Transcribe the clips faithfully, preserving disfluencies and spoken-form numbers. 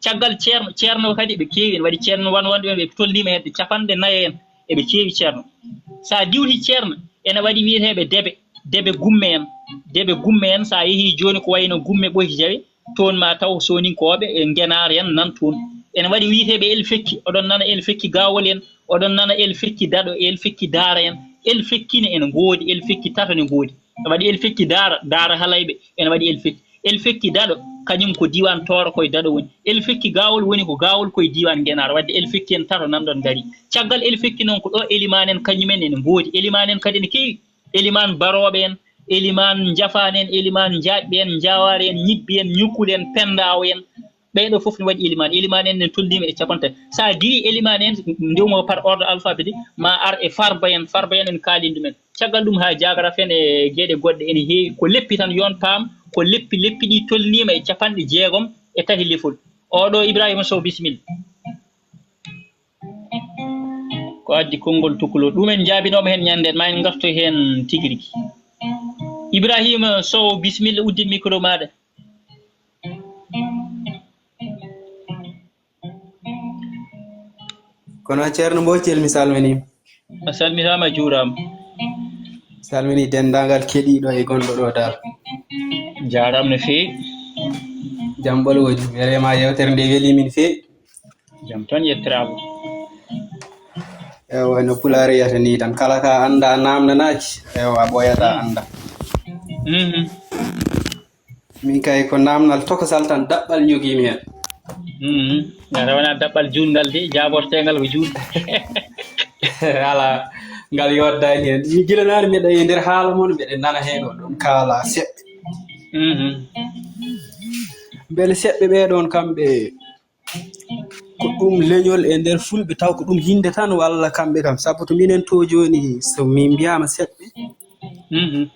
Caggal ceerno, ceerno kadi ɓe keewi, ene waɗi ceerno wan wonde ɓe tolniima hedde capanɗe nayo en, eɓe keewi ceerno. So a diwti ceerno, ene waɗi wiyeteeɓe debe, debe gumme en, debe gumme en, so a yehii jooni ko wayno gumme ɓoy jawe, toon ma taw soninkooɓe e ngenaar en nan toon. Ene waɗi wiyeteeɓe elfekki, oɗon nana elfekki gaawol en, oɗon nana elfekki daɗo, elfekki daara en, elfekki ne ene ngoodi, elfekki tato ne ngoodi. Ene waɗi elfekki daara, daara halayɓe, ene waɗi elfekki. Elfekki daɗo, kañum ko diiwaan Tooro koye daɗo woni. Elfekki gaawol woni ko gaawol koye diiwaan Ngenaar, waɗde elfekki en tato nan ɗon ngari. Caggal elfekki noon ko ɗo elimaan en kañum en ene ngoodi. Elimaan en kadi ene keewi. Elimaan Barooɓe en, elimaan Njafaan en, elimaan Njaaƴɓe en, Njaawaare en, Ñibbi en, Ñukkule en, Penndaawo en. Ɓee ɗoo fof ne waɗi elimaan. Elimaan en ne tolniima e capanɗe tati. So a diwii elimaan en, ndiwmo par ordre alphabétique, ma ar e Farba en. Farba en, en kaalii ɗum en. Caggal ɗum, haa Jaagaraf en e geɗe goɗɗe ene heewi. Ko leppi tan, yo on paam, ko leppi, leppi ɗi tolniima e capanɗe jeegom e tati lefol. Oɗo Ibrahima Sow, bisimilla. Ko addi konngol tukulol? Ɗum en njaabinooɓe heen ñande, ma en ngartu heen tigi rigi. Ibrahima Sow, bisimilla, uddin micro maaɗa. Kono Ceerno Mboocel, mi salminiima. A salminaama, a juuraama. Salmini denndaangal keɗiiɗo e gonɗo ɗo dal. Jaaraama no feewi. Jam ɓolo woodi. Mi welii ma yeewtere nde welii min feewi. Jam tan, yettiraama. Ewa, no Pulaar wiyata ni tan, kala ka annda naamnanaaki, ewa, a ɓooyataa annda. Mhm. Min kay ko naamnal tokosal tan, daɓɓal ñogiimi heen. Mhm. A rewana daɓɓal juutngal de, jaaborteengal ko juutde. Alaa, ngal yoddaani heen. Mi gila naane mbiɗa e nder haala mon, mbiɗa nana heen o ɗum kaala seɓɓe. Mhm. Mbele seɓɓe ɓee ɗoon kamɓe ko ɗum leñol e nder Fulɓe, taw ko ɗum hinnde tan walla kamɓe kam? Sabu to minen to jooni, so min mbiyaama seɓɓe, mhm,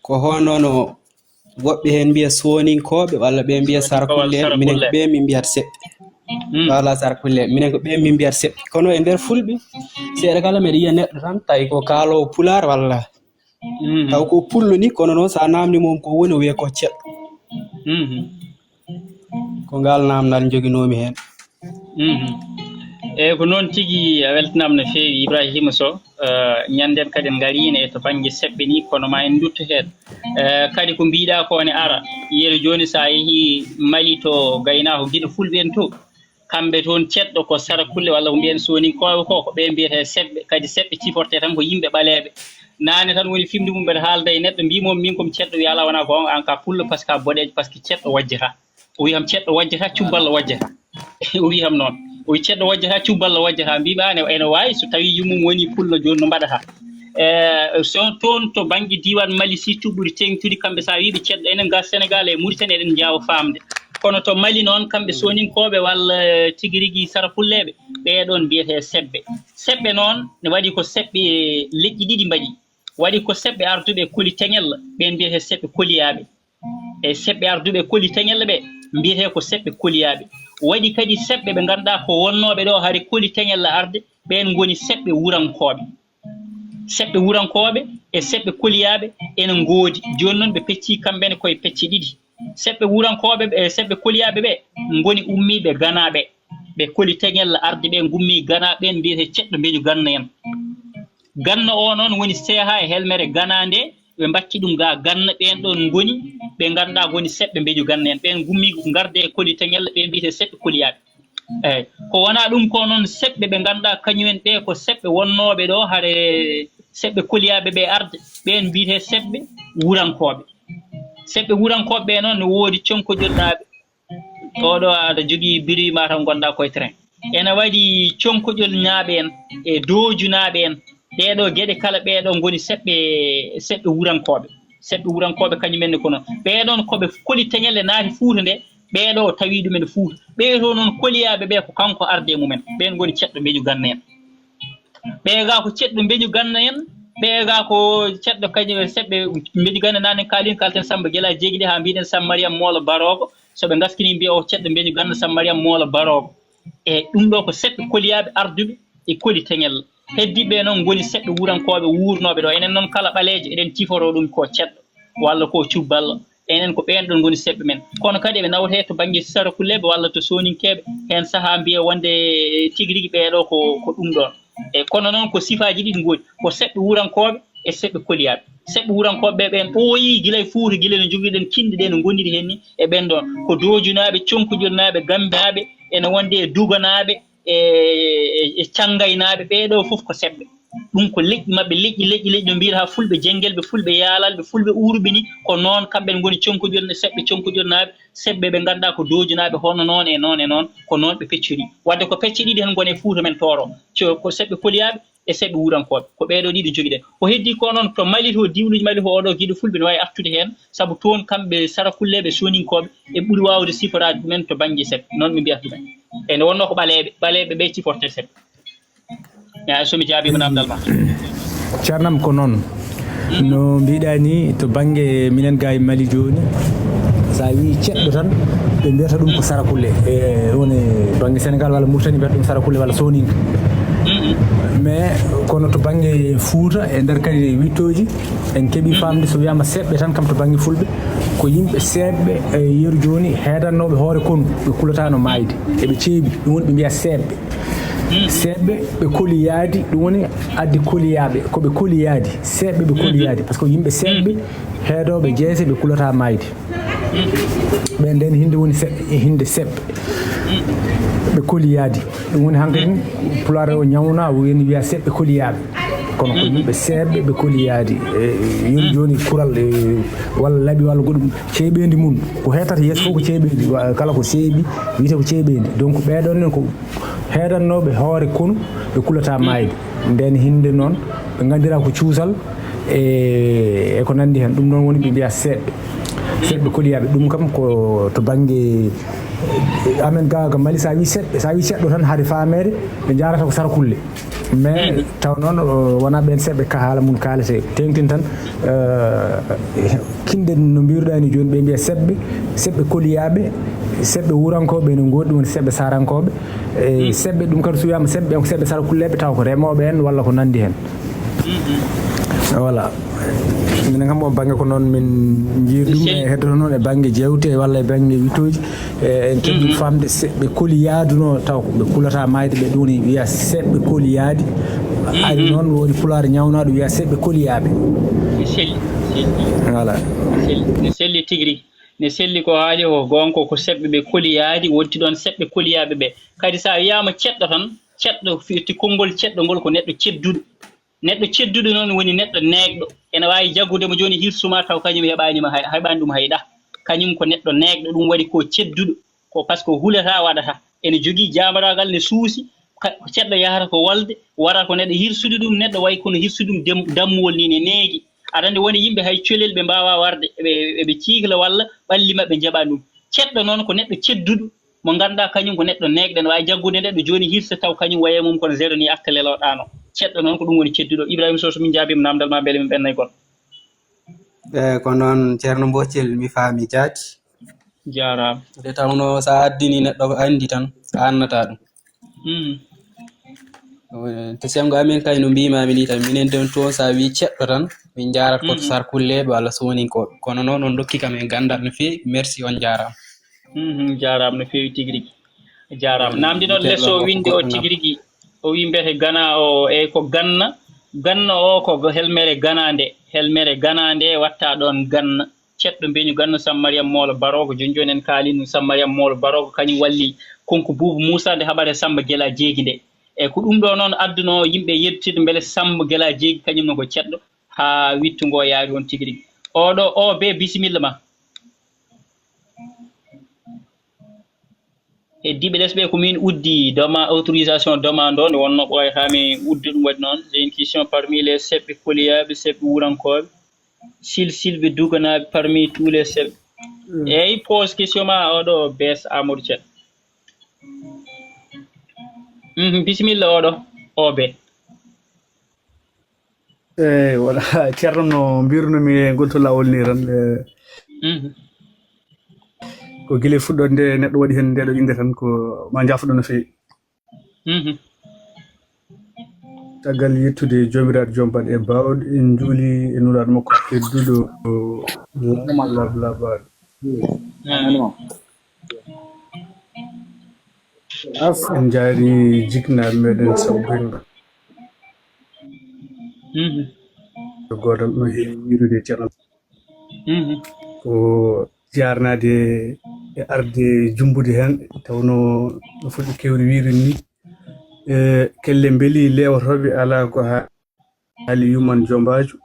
ko hono no woɓɓe heen mbiya Sooninkooɓe walla ɓe mbiya Sarkulleeɓe, minen ko ɓe min mbiyata seɓɓe. Mm. Walla Sarkulleeɓe, minen ko ɓe min mbiyata seɓɓe. Kono e nder Fulɓe, seeɗa kala mbeɗa yiya neɗɗo tan, tawi ko kaaloowo Pulaar walla, mhm, taw ko pullo ni, kono noon so a naamni mo ko woni, o wiya ko ceɗɗo. Mhm. Ko ngaal naamnal njoginoomi heen. Mhm. Eyi, ko noon tigi, a weltanaama no feewi, Ibrahima Sow. Eh, ñannden kadi en ngariino e to bannge seɓɓe ni, kono ma en ndutto heen. Eh, kadi ko mbiɗa ko ne ara, yeru jooni so a yehii Mali to gaynaako Gine Fulɓe en to, kamɓe toon ceɗɗo ko Sarakulle walla ko mbiyen Sooninkooɓe ko, ko ɓe mbiyetee seɓɓe, kadi seɓɓe cifortee tan ko yimɓe ɓaleeɓe. Naane tan woni fimde mum mbeɗa haalda e neɗɗo, mbiymi mo min ko mi ceɗɗo, wiya alaa wonaa goonga, aan ka pullo, parce que a boɗeejo, parce que ceɗɗo wajjataa. O wi kam ceɗɗo wajjataa, cubballa wajjataa. O wi kam noon. O wi ceɗɗo wajjataa, cubballa wajjataa. Mbiymi aan ene waawi so tawii yummum woni pullo jooni no mbaɗataa. E, so toon to bannge diiwaan Mali, surtout ɓuri teeŋtude, kamɓe so a wii ɓe ceɗɗo, enen ga Senegaal e Muritani eɗen njaawa faamde. Kono to Mali noon, kamɓe Sooninkooɓe walla tigi rigi Sarakulleeɓe, ɓee ɗoon mbiyetee seɓɓe. Seɓɓe noon ne waɗi ko seɓɓe leƴƴi ɗiɗi mbaɗi. Waɗi ko seɓɓe arduɓe koli teŋel, ɓeen mbiyetee seɓɓe koliyaaɓe. E seɓɓe arduɓe koli teŋel ɓe mbiyetee ko seɓɓe koliyaaɓe. Waɗi kadi seɓɓe ɓe ngannduɗaa ko wonnooɓe ɗo hare koli teŋel arde, ɓeen ngoni seɓɓe wurankooɓe. Seɓɓe wurankooɓe e seɓɓe koliyaaɓe ene ngoodi. Jooni noon ɓe peccii kamɓe ne koye pecce ɗiɗi. Seɓɓe wurankooɓe ɓe, seɓɓe koliyaaɓe ɓe ngoni ummiiɓe Gana ɓe. Ɓe koli teŋel arde ɓe ngummi Gana, ɓeen mbiyetee ceɗɗo mbeñu Ganna en. Ganna o noon woni seeha e helmere Gana nde, ɓe mbacci ɗum ga Ganna, ɓeen ɗoon ngoni ɓe ngannduɗaa ngoni seɓɓe mbeñu Ganna en. Ɓeen ngummi ngarde e koli teŋel, ɓe mbiyetee seɓɓe koliyaaɓe. Eeyi, ko wonaa ɗum ko noon seɓɓe ɓe ngannduɗaa kañum en ɓe ko seɓɓe wonnooɓe ɗo hare seɓɓe koliyaaɓe ɓe arde, ɓeen mbiyetee seɓɓe wurankooɓe. Seɓɓe wurankooɓe ɓe noon no woodi Conkoƴolnaaɓe. Oɗo aɗa jogii biri ma taw ngonɗaa koye train. Ene waɗi Conkoƴolnaaɓe en e Doojunaaɓe en. Ɗee ɗoo geɗe kala ɓee ɗoo ngoni seɓɓe, seɓɓe wurankooɓe. Seɓɓe wurankooɓe kañum en ne ko noon. Ɓee ɗoon ko ɓe koli teŋel e naati Fuuta nde, ɓee ɗoo tawi ɗumen Fuuta. Ɓee ɗoo noon koliyaaɓe ɓee ko kanko arde e mumen. Ɓeen ngoni ceɗɗo mbeñu Ganna en. Ɓee ga ko ceɗɗo mbeñu Ganna en, ɓee ga ko ceɗɗo kañum e seɓɓe mbeñu Ganna naane kaalin, kalten Samba Gela Jeegi nde haa mbiɗen Samba Mariam Moolo Baroogo. So ɓe ngaskini mbiya o ceɗɗo mbeñu Ganna Samba Mariam Moolo Baroogo. E ɗum ɗo ko seɓɓe koliyaaɓe arduɓe e koli teŋel. Heddiiɓe noon ngoni seɓɓe wurankooɓe wuurnooɓe ɗo. Enen noon kala ɓaleejo eɗen ciforo ɗum ko ceɗɗo walla ko cubballo. Enen ko ɓeen ɗon ngoni seɓɓe men. Kono kadi eɓe nawta he to bannge Sarakulleeɓe walla to Sooninkeeɓe, heen sahaa mbiya wonde tigi rigi ɓeeɗo ko, ko ɗum ɗoon. E kono noon ko sifaaji ɗiɗi ngoodi, ko seɓɓe wurankooɓe e seɓɓe koliyaaɓe. Seɓɓe wurankooɓe ɓe ɓeen ɓooyii gila e Fuuta, gila no njogiɗen kinɗe ɗe no ngoniri heen ni e ɓeen ɗoon. Ko doojunaaɓe, conkoƴornaaɓe, gambinaaɓe, ene wonde e duganaaɓe, e, e, e canngaynaaɓe, ɓee ɗoo fof ko seɓɓe. Ɗum ko leƴƴi maɓɓe, leƴƴi, leƴƴi, leƴƴi, no mbiyata fulɓe jenngelɓe, fulɓe yaalalɓe, fulɓe uuruɓe ni, ko noon kamɓe ngoni conkoƴornaaɓe, seɓɓe conkoƴornaaɓe, seɓɓe ɓe ngannduɗaa ko doojunaaɓe, hono noon e noon e noon, ko noon ɓe peccori. Wadde ko pecce ɗiɗi heen ngoni e Fuuta men Tooro, co-, ko seɓɓe koliyaaɓe e seɓɓe wurankooɓe. Ko ɓee ɗoo ɗiɗi njogiɗen. Ko heddii ko noon to Mali to, diiwnuuji Mali to, oo ɗoo giɗo fulɓe no waawi artude heen, sabu toon kamɓe Sarakulleeɓe, Sooninkeeɓe, ɓe ɓuri waawde siforaade ɗumen to bannge seɓɓe. Noon ɓe mbiyata ɗumen. E nde wonnoo ko ɓaleeɓe, ɓaleeɓe ɓe ciforte seɓɓe. Ya, so mi jaabiima namdal ma. Ceernam ko noon. No mbiɗa ni, to bannge minen ga e Mali jooni, so a wii ceɗɗo tan, ɓe mbiyata ɗum ko Sarakulle. E, woni bannge Senegal walla Mauritanie mbiyata ɗum Sarakulle walla Soninke. Mais kono to bannge Fuuta, e nder kadi wittooji, en keɓi faamde so wiyaama seɓɓe tan kam to bannge fulɓe, ko yimɓe seeɓɓe, e, yeru jooni heedannooɓe hoore konu, ɓe kulataano maayde, eɓe ceeɓi, ɗum woni ɓe mbiya seeɓɓe. Seeɓɓe ɓe koli yaadi, ɗum woni addi koli yaaɓe, ko ɓe koli yaadi, seeɓɓe ɓe koli yaadi, par ce que yimɓe seeɓɓe, heedooɓe jeese, ɓe kulata maayde. Ɓe nden hinde woni seɓɓe, e hinde seɓɓe. Ɓe koli yaadi. Ɗum woni hankadi pulaar o ñawna, o woni wiya seɓɓe koli yaaɓe. Kono ko yimɓe seeɓɓe ɓe koli yaadi. E, e, yoni jooni kural, e, walla laɓi walla goɗɗum, ceeɓeendi mum. Ko hettata yeeso fof ko ceeɓeendi. Wa-, kala ko seeɓi, wiyete ko ceeɓeendi. Donc, ɓeeɗon nen ko heedannooɓe hoore konu, ɓe kulata maayde. Nden hinde noon, ɓe nganndira ko cuusal, e, e ko nanndi heen. Ɗum noon woni ɓe mbiya seeɓɓe. Seeɓɓe koliyaaɓe. Ɗum kam ko to bannge, e, amen ga, ga Mali, so a wii seeɓɓe, so a wii ceɗɗo tan, haade faameede, ɓe njaarata ko Sarakulle. Mais taw noon, o, wonaa ɓeen seeɓɓe ka haala mum kaalete. Teeŋtin tan, eh, kinɗe no mbiruɗaa ni jooni, ɓe mbiya seeɓɓe, seeɓɓe koliyaaɓe, seeɓɓe wurankooɓe ene ngoodi, ɗum woni seeɓɓe saarankooɓe. E seeɓɓe ɗum kadi so wiyaama seeɓɓe, ko seeɓɓe Sarakulleeɓe, taw ko remooɓe en walla ko nanndi heen. Voilà. Minen kam, o bannge ko noon min njiyir ɗum, e heddoto noon e bannge jeewte walla e bannge wittooji. E, en keɓi faamde seeɓɓe koli yaaduno, taw ko ɓe kulata maayde, ɓe ɗum woni wiya seeɓɓe koli yaadi. Ari noon woni pulaar ñawnaaɗo wiya seeɓɓe koliyaaɓe. Ne selli, selli. Voilà. Ne selli, ne selli tigi rigi. Ne selli ko haali ko goonga, ko seeɓɓe ɓe koli yaadi, wonti ɗoon seeɓɓe koliyaaɓe ɓe. Kadi so a wiyaama ceɗɗo tan, ceɗɗo firti konngol ceɗɗo ngol ko neɗɗo cedduɗo. Neɗɗo cedduɗo noon woni neɗɗo neegɗo. Ene waawi jaggude mo jooni hirsu ma taw kañum heɓaani ma hay, heɓaani ɗum hay ɗa. Kañum ko neɗɗo neegɗo, ɗum waɗi ko cedduɗo. Ko par ce que hulata waɗata. Ene jogii jaamaraagal, ne suusi, ka-, ko ceɗɗo yahata ko walde, warata ko neɗɗo hirsude ɗum, neɗɗo wayi kono hirsude ɗum dem-, dammuwol ni ne neegi. Aɗa anndi woni yimɓe hay colel ɓe mbaawaa warde, ɓe, ɓe ciikla walla ɓalli maɓɓe njaɓa ɗum. Ceɗɗo noon ko neɗɗo cedduɗo, mo ngannduɗaa kañum ko neɗɗo neegɗo, ene waawi jaggude neɗɗo jooni hirsa taw kañum wayi e mum kono zéro ni arta leloɗaano. Ceɗɗo noon ko ɗum woni cedduɗo. Ibrahima Sow, so min njaabiima naamndal ma mbele min ɓenna e goɗɗo. E, ko noon Ceerno Mboccel, mi faami jaati. Jaaraama. Nde tawnoo so a addinii neɗɗo ko anndi tan, a anndataa ɗum. Mm. Eh, to senngo amen kay no mbiimaami nii tan, minen den toon so a wii ceɗɗo tan, min njaarat ko to Sarkulleeɓe walla Sooninkooɓe. Kono noon on ndokki kam en ganndal no feewi, merci, on njaaraama. Mhm, jaaraama no feewi tigi rigi. Jaaraama. Naamndi noon les o winndi o tigi rigi, o wii mbiyete Gana o, eyi ko Ganna. Ganna o ko go-, helmere Gana nde, helmere Gana nde watta ɗoon Ganna. Ceɗɗo mbeñu Ganna Samba Mariam Moolo Baroogo, jooni jooni en kaali ɗum Samba Mariam Moolo Baroogo, kañum walli Konko Buubu Muusa nde haɓata Samba Gela Jeegi nde. Eyi ko ɗum ɗo noon addunoo yimɓe yedditde mbele Samba Gela Jeegi kañum ne ko ceɗɗo haa wiɗto ngo yaari on tigi rigi. Oɗo O B bisimilla ma. Heddiiɓe les ɓe ko min uddi dema-, autorisation demande o, nde wonnoo ɓooyataa mi udda ɗum waɗi noon. J'ai une question parmi les seɓɓe koliyaaɓe, seɓɓe wurankooɓe, silsilɓe duganaaɓe parmi tous les seɓɓe. Eyi, pose question ma oɗo Bes Amadou Thiat. Mhm, bisimilla oɗo O B. Eyi, wala, Ceerno, no mbirunoo-mi e ngol to laawol nii tan, e, ko gila e fuɗɗoode nde neɗɗo waɗi heen ndee ɗoo innde tan, ko maa njaafo-ɗon no feewi. Caggal yettude Joomiraaɗo Joom Baɗe e Baawɗe, en njuulii e Nulaaɗo makko tedduɗo, Lab, lab, lab. As, en njaari jiknaaɓe meɗen saw benga. Gootal no heewi wiirude e Ceerno. Ko jaarnaade e arde jumbude heen, tawno no foti kewri wiirude ni. E, kelle mbeli lewotooɓe alaa ko ha-, haali yuman jombaajo.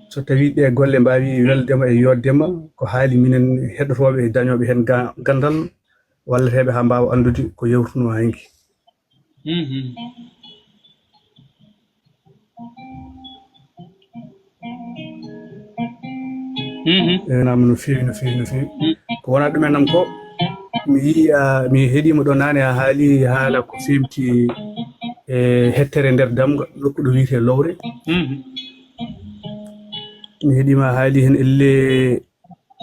So tawii ɗee golle mbaawi weldema e yooddema, ko haali minen heɗotooɓe e dañooɓe heen ga-, ganndal, walleteeɓe haa mbaawa anndude ko yewtunoo hanki. Enaama no feewi, no feewi, no feewi. Ko wonaa ɗum enam ko, mi yii, a, mi heɗiima ɗo naane a haali haala ko feewti e hettere nder damga, nokku ɗo wiyetee lowre. Mi heɗiima a haali heen elle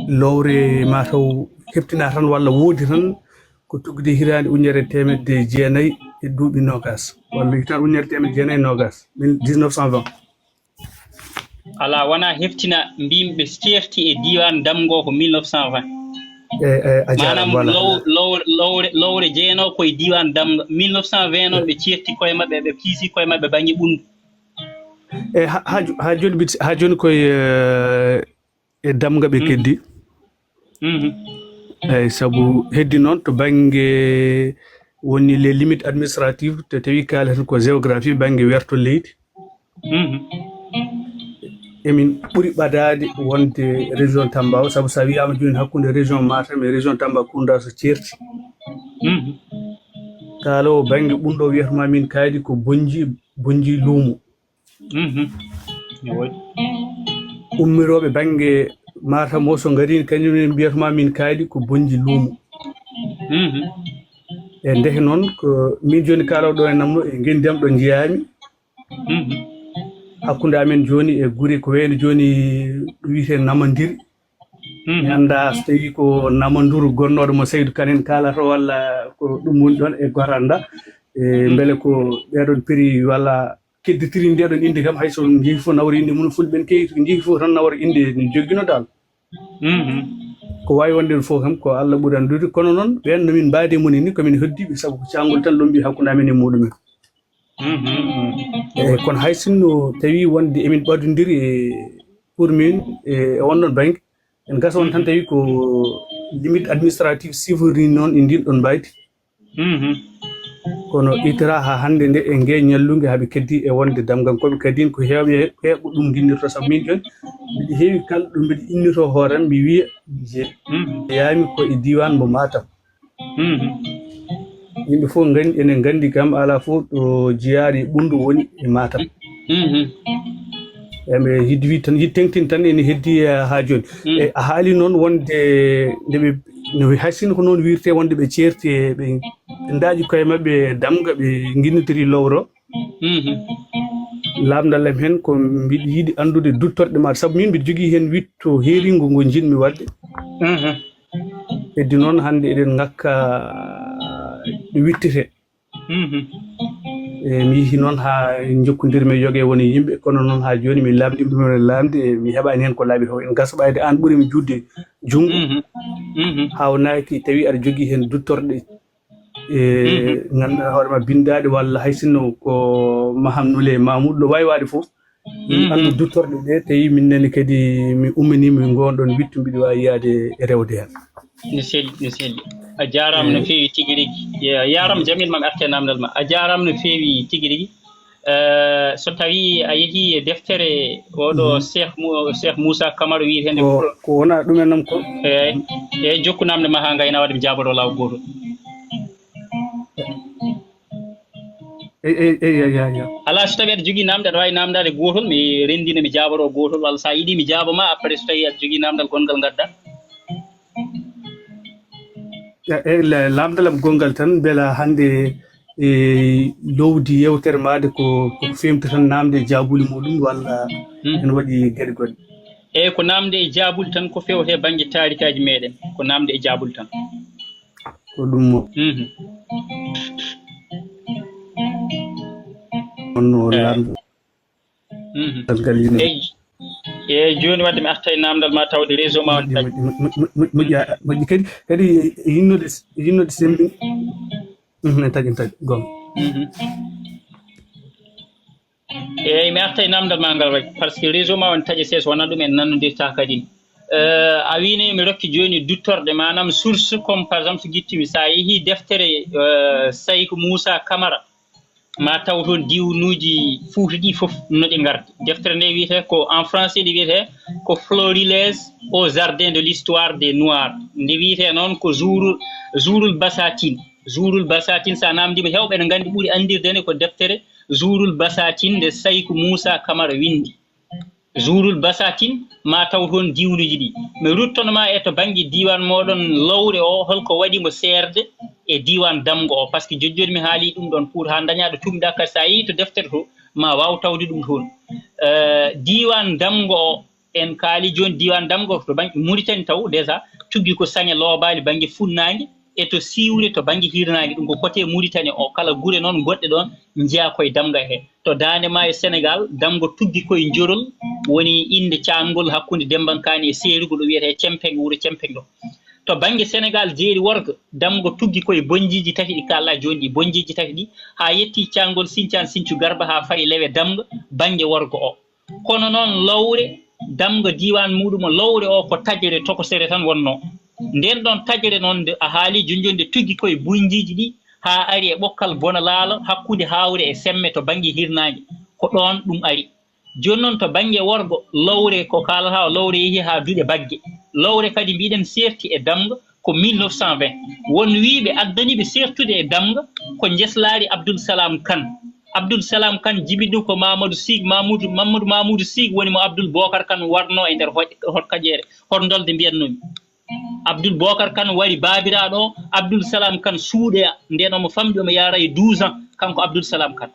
lowre mataw heɓtinaa tan walla woodi tan ko tugde hitaande ujunere teemedde jeenayi e duuɓi noogaas, walla hitaande ujunere teemedde jeenayi e noogaas, mille, dix-neuf cent vingt. Alaa, wonaa heftina, mbimi ɓe ceerti e diiwaan Damgo ko mille neuf cent vingt. E, e, a jaaraama, maanaam voilà, low-, voilà. Lowre, lowre, lowre jeenoo koye diiwaan Damgo. Mille neuf cent vingt noon, ɓe ceerti koye maɓɓe, ɓe piisi koye maɓɓe bannge ɓunndu. E, ha, ha jo-, ha jooni mbiɗ-, ha jooni koye, eh, e Damga ɓe keddi. Eyi, sabu heddi noon to bannge woni les limites administratives, to tawi kaalaten ko géographie, bannge werto leydi. Emin ɓuri ɓadaade wonde région Tamba o, sabu so a wiyaama jooni hakkunde région Matam e région Tambacounda so ceerti. Kaaloowo bannge ɓunɗo wiyatma min kaydi ko Bonji, Bonji Luumo. Ummirooɓe bannge Matam o so ngarii, kañum en mbiyatma min kaydi ko Bonji Luumo. E ndeke noon, ko min jooni kaalooɗo e namno e ngenndi am ɗo njiyaami. Hakkunde amen jooni e gure ko wayno jooni ɗo wiyetee Namandiri. Mi anndaa so tawii ko Namanduru gonnooɗo mo Saydu Kan en kaalata, walla ko ɗum woni ɗoon e Goranda. E mbele ko ɓeeɗoon piri walla kedditiri ndeeɗoon innde kam, hay so njehi fof nawori innde mum, fulɓe en keewi to njehi fof tan nawora innde no joggino dal. Ko waawi wonde fof kam ko Allah ɓuri anndude, kono noon ɓeen no min mbaadi e mum ni, ko min heddiiɓe, sabu ko caangol tan lombii hakkunde amen e muɗumen. Eyi, kono hay sinno tawi wonde emin ɓadondiri e, pour min, e, e on ɗon bannge, en gasa on tan tawi ko limite administrative sifori noon e ndin ɗon mbaydi. Kono itira haa hannde nde e ngee ñallunge haa ɓe keddi e wonde damgankooɓe kadi ko heewɓe heeɓo ɗum nginnirta, sabu min jooni mbiɗa heewi kala ɗo mbiɗa innitoo hoore am, mi wiya mi jeyaami ko e diiwaan mo Matam. Yimɓe fof nganndi, ene nganndi kam alaa fof ɗo jiyaari ɓunndu woni e Matam. Eɓe yiɗi wi tan, yiɗi teŋtin tan ene heddi, eh, haa jooni. E a haali noon wonde nde ɓe, no hay sinno ko noon wirtee wonde ɓe ceerti e ɓe, ɓe ndaaƴi koye maɓɓe damga, ɓe nginnitiri lowro. Laamndal am heen ko mbiɗa yiɗi anndude duttorɗe ma, sabu min mbiɗa jogii heen witto heeringo ngo njiɗmi waɗde. Heddi noon hannde eɗen ngakka ɗo wittete. E mi yehi noon haa njokkondirmi e yoge woni yimɓe, kono noon haa jooni mi laamndiima ɗum e laamde, e mi heɓaani heen ko laaɓi taw. En gasa ɓayde aan ɓuri mi juutde junngo. Haa o naati tawi aɗa jogii heen duttorɗe, e ngannduɗaa hoore ma binndaaɗe walla hay sinno ko Maham Nule Mamoudou no waawi waɗde fof. Min anndu duttorɗe ɗe, tawi min nani kadi mi umminiima mi ngoon ɗoon wittu mbiɗo waawi yahde e rewde heen. No selli, no selli. A jaaraama no feewi tigi rigi. Ya-, yaaram Jamil ma mi arte naamndal ma. A jaaraama no feewi tigi rigi. Eh, so tawii a yehii e deftere oɗo Cheikh Mu-, Cheikh Moussa Camara wiyetee nde ko, ko wonaa ɗum en nam ko? Eey, eey, jokku naamnde ma haa ngayna waɗde mi jaabotoo laawol gootol. Eey, eey, eey, eey, eey, eey. Alaa, so tawii aɗa jogii naamnde, aɗa waawi naamndaade gootol, mi renndina, mi jaaboroo gootol, walla so a yiɗii, mi jaabo ma, après, so tawii aɗa jogii naamndal gonngal, ngaddaa. Eey, eey, la-, laamndal am gonngal tan, mbela hannde, e, loowdi yeewtere maaɗa ko, ko feewti tan naamnde e jaabuuli muɗum, walla ene waɗi geɗe goɗɗe? Eey, ko naamnde e jaabuuli tan, ko feewte bannge taarikaaji meɗen, ko naamnde e jaabuuli tan. Ko ɗum mo. Mhm. Wonno laamɗo. Mhm. Tal ngal yimɓe. Eyi, Eeyi, jooni wadde mi arta e naamndal ma tawde réseau ma on taƴi. Moƴƴi, moƴƴi, moƴƴi, moƴƴi, a- moƴƴi kadi, kadi yinnude, yinnude sembi. Mhm, en taƴi, en taƴi, goonga. Mhm. Eeyi, mi arta e naamndal ma ngal rek, parce que réseau ma on taƴi sees, wona ɗum en nannondirta kadi. Euh, a wiine mi rokki jooni duttorɗe, maanaam source, comme par exemple so gittumi, so a yehi deftere, euh, Sayku Moussa Camara, ma taw toon diwnuuji Fuuta ɗi fof no ɗi ngardi. Deftere nde wiyetee ko en français, nde wiyetee ko Florilège au jardin de l'histoire des Noirs. Nde wiyetee noon ko Zourou-, Zourou Bassatine. Zourou Bassatine, so a naamndiima, heewɓe no nganndi, ɓuri anndirde nde ko deftere Zourou Bassatine nde Sayku Moussa Camara winndi. Zourou Bassatine, ma taw toon diwnuuji ɗi. Mi ruttono ma e to bannge diiwaan mooɗon Lowre o, holko waɗi mo seerde e diiwaan Damga o, parce que jojjoni mi haali ɗum ɗon pour haa ndañaa ɗo tumɗa, kadi so a yehi to deftere to, ma waaw tawde ɗum toon. Euh, diiwaan Damga o, en kaali jooni diiwaan Damga o to bannge Mauritanie taw, déjà, tuggi ko Sañe Loobaali bannge funnaange, e to Siwre to bannge hirnaange, ɗum ko côté Mauritanie o, kala gure noon goɗɗe ɗoon njiyaa koye Damga he. To Daande Maayo Senegaal, Damga tuggi koye Njorol, woni innde caangol hakkunde Dembankaani e Seerugol, ɗo wiyetee Cempeng, wuro Cempeng ɗo. To bannge Senegaal jeeri worgo, Damga tuggi koye bonjiiji tati ɗi kaalɗaa jooni ɗi, bonjiiji tati ɗi, haa yetti caangol Sincaan Sincu Garba haa fayi Lewe Damga, bannge worgo o. Kono noon Lowre, Damga diiwaan muɗum o Lowre o ko taƴere tokosere tan wonnoo. Ndeen ɗoon taƴere noon nde a haali jonjonnde tuggi koye bonjiiji ɗi haa ari e ɓokkal Bona Laalo hakkunde Haawre e Semme to bannge hirnaange. Ko ɗoon ɗum ari. Jooni noon to bannge worgo, Lowre ko kaalata o, Lowre yehi haa duɗe Bagge. Lowre kadi mbiɗen seerti e Damga ko mille neuf cent vingt. Won wiyɓe addaniiɓe seertude e Damga ko Njeslaari Abdul Salaam Kan. Abdul Salaam Kan jibinɗo ko Mamadou Sig, Mamoudou, Mamadou Mamoudou Sig woni mo Abdul Bokar Kan warno e nder hoƴ-, hotkaƴeere, hotndolde mbiyatnoomi. Abdul Bokar Kan wari baabiraaɗo o, Abdul Salaam Kan suuɗoya, ndeen omo famɗi omo yaara e douze ans, kanko Abdul Salaam Kan.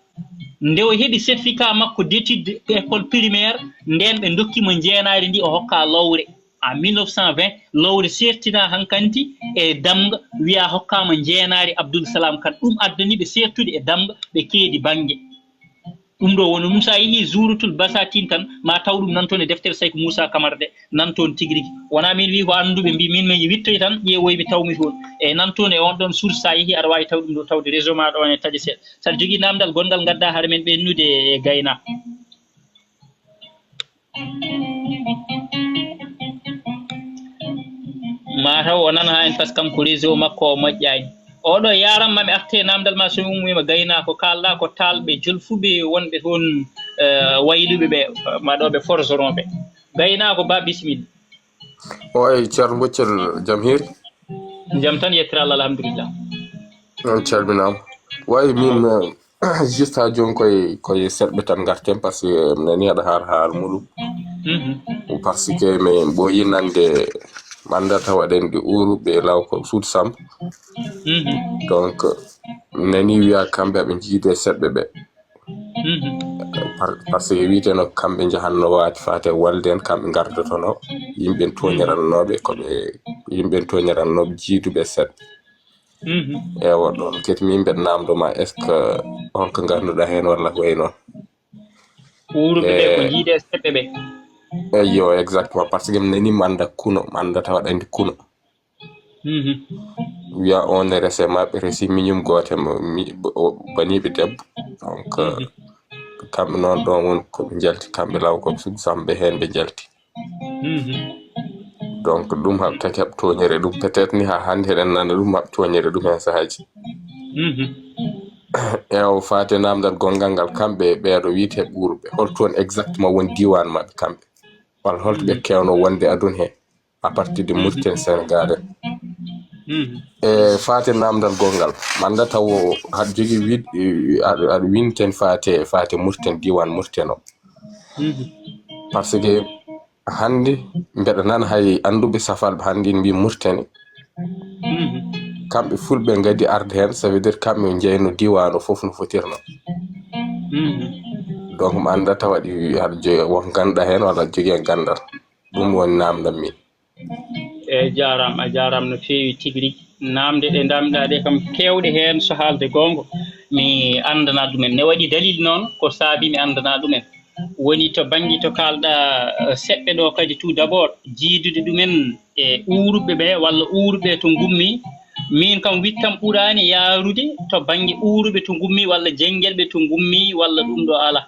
Nde o heɓi certificat makko d'étude école primaire, ndeen ɓe ndokki mo njeenaari ndi o hokka Lowre. En mille neuf cent vingt, Lowre seertinaa hankanti e Damga, wiyaa hokkaama njeenaari Abdul Salaam Kan. Ɗum addani ɓe seertude e Damga, ɓe keedi bannge. Ɗum ɗo woni ɗum, so a yehii Zuuratul Basatin tan, ma taw ɗum nan toon e deftere Sayku Muusaa Kamara nde, nan toon tigi rigi. Wonaa miin wiyi ko annduɓe mbii, miin miin wittoyi tan, ƴeewoyi mi taw mi toon. Eeyi, nan toon e oon ɗoon source, so a yehii aɗa waawi taw ɗum ɗo, tawde réseau maaɗa o ne taƴa seeɗa. So aɗa jogii naamndal gonngal ngaddaa hara men ɓennude e gaynaako. Ma taw o nana haa en, par ce que kanko réseau makko o moƴƴaani. Oɗo yaaram ma mi arte naamndal ma so mi ummiima gaynaako, kaalɗaa ko taalɓe jolfuɓe wonɓe toon, eh, wayluɓe ɓe, waɗooɓe forgeron ɓe. Gaynaako ba, bisimilla. Oy, Ceerno Boccel, jam hiiri? Jam tan, yettere Allah, alhamdulillah. On calminaama. Wayi min, eh, juste haa jooni koye, koye seɗɓe tan ngarten, par ce que mi nanii aɗa haala haala muɗum. Mhm. Par ce que min ɓooyi nande mi anndaa tawa eɗen ɗi uuru ɓe law ko Suudu Samb. Mhm. Donc, mi nanii wiyaa kamɓe aɓe njiidi e seɗɓe ɓe. Mhm. Par, par ce que wiyeteno kamɓe njahanno waati faate walde en, kamɓe ngardotono yimɓe tooñirannooɓe, ko ɓe yimɓe tooñirannooɓe jiiduɓe seɗɓe. Mhm. Ewa, ɗoon kadi min mbeɗa naamndo ma, est ce que holko ngarduɗaa heen walla ko wayi noon? Uuruɓe ɓe ko, eh, jiidi e seɗɓe ɓe. Eyyo, exactement, par ce que mi nanii mi annda kuno, mi annda tawa aɗa anndi kuno. Mhm. Wiya on ne rese maɓɓe, resi miñum goote mo, mi, o, baniiɓe debbo. Donc, mhm, kamɓe noon ɗoon woni ko ɓe njalti, kamɓe law ko Suudu Samb ɓe heen ɓe njalti. Mhm. Donc, ɗum haɓ-, taki haɓ tooñere ɗum. Peut-être ni haa hannde eɗen nana ɗum haɓ tooñere ɗum heen sahaaji. Mhm. Eewa, faati naamndal gonngal ngal, kamɓe ɓeeɗo wiyetee ɓuuruɓe, holto woni exactement woni diiwaan maɓɓe kamɓe? Walla holto ɓe, mhm, keewno wonde aduna heen? À partir de Mauritanie, Sénégal en. Mhm. E faate naamndal gonngal, mi annda taw haɗa jogii wiɗ-, aɗa, aɗa winten faate, faate Mauritanie, diiwaan Mauritanie o. Mhm. Par ce que hannde mbeɗa nana hay annduɓe safalɓe hannde ina mbiya Mauritanie. Mhm. Kamɓe fulɓe ngadi arde heen, ça veut dire kamɓe njeyno diiwaan o fof no fotirno. Mhm. Donc mi annda tawa aɗa jogii, won ganduɗa heen walla aɗa jogii heen ganndal. Ɗum woni naamndal min. Eeyi, jaaraama, a jaaraama no feewi tigi rigi. Naamnde ɗe ndaamɗaa ɗe kam, keewɗe heen, so haalde goonga, mi anndanaa ɗumen. Ne waɗi dalil noon ko saabi mi anndanaa ɗumen. Woni to bannge to kaalɗa, eh, seɓɓe ɗo kadi tout d'abord, jiidude ɗumen e uuruɓe ɓe walla uuruɓe to ngummi. Min kam wittam ɓuraani yaarude to bannge uuruɓe to ngummi walla jenngelɓe to ngummi walla ɗum ɗo alaa.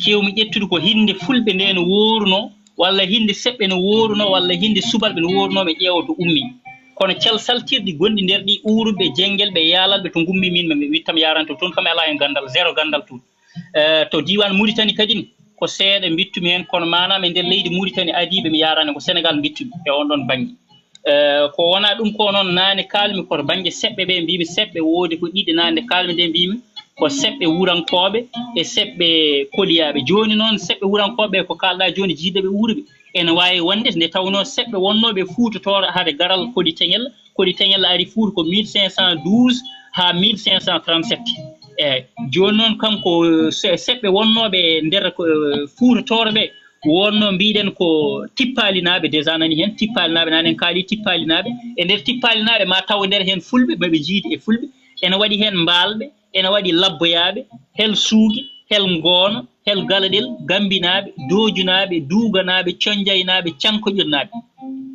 Keewmi ƴettude ko hinnde fulɓe nde no wooruno, walla hinnde seɓɓe no wooruno, walla hinnde subalɓe no wooruno, mi ƴeewa to ummi. Kono cal saltirɗi gonɗi nder ɗi uuruɓe, jenngelɓe, yaalalɓe to ngummi min, mi wittam yaarante toon kam mi alaa heen ganndal, zéro ganndal toon. Eh, to diiwaan Muritani kadi, ko seeɗa mbittumi heen, kono maanaam e nder leydi Muritani adiiɓe mi yaarani ko Senegaal mbittumi e on ɗon bannge. Eh, ko wonaa ɗum ko noon, naane kaalmi ko to bannge seɓɓe ɓe, mbimi seɓɓe woodi ko ɗiɗi, naane nde kaalmi nde mbimi ko seɓɓe wurankooɓe e seɓɓe koliyaaɓe. Jooni noon, seɓɓe wurankooɓe ko kaalɗa jooni, jiideɓe uuruɓe, ene waawi wonde nde tawnoo seɓɓe wonnooɓe Fuuta Tooro hade garal Koli Teŋel, Koli Teŋel ari Fuuta ko mille cinq cent douze haa mille cinq cent trente-sept. Eeyi, jooni noon kam ko se-, seɓɓe wonnooɓe e nder ko, eh, Fuuta Tooro ɓe, wonno mbiɗen ko Tippaalinaaɓe, déjà nani heen, Tippaalinaaɓe, nanen kaali Tippaalinaaɓe. E nder Tippaalinaaɓe ma taw nder heen fulɓe, maɓe jiidi e fulɓe. Ene waɗi heen mbaalɓe, ene waɗi labboyaaɓe, hel suugi, hel ngoono, hel galaɗel, gambinaaɓe, doojunaaɓe, duuganaaɓe, conjaynaaɓe, cankoƴirnaaɓe.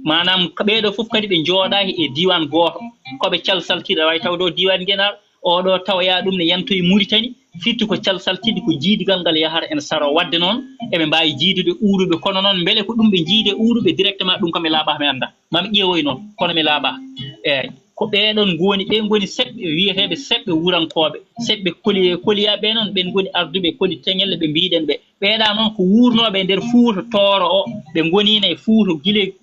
Maanaam ko ɓeeɗo fof kadi ɓe njooɗaaki e diiwaan gooto. Ko ɓe calsaltiiɗo, aɗa waawi tawde o diiwaan Ngenaar, oɗo tawoya ɗum ne yantoyi Muritani, firti ko calsaltiiɗi, ko jiidigal ngal yahata en saro. Waɗde noon, eɓe mbaawi jiidude uuruɓe, kono noon mbele ko ɗum ɓe jiidi e uuruɓe directement, ɗum kam mi laaɓaa, mi anndaa. Maa mi ƴeewoy noon, kono mi laaɓaa. Eeyi, ko ɓeeɗon ngoni, ɓe ngoni seɓɓe, wiyeteeɓe seɓɓe wurankooɓe, seɓɓe koli-, koliyaaɓe noon, ɓen ngoni arduɓe Koli Teŋel, ɓe mbiɗen ɓe. Ɓeeɗa noon ko wuurnooɓe e nder Fuuta Tooro o, ɓe ngoniino e Fuuta gila, eh,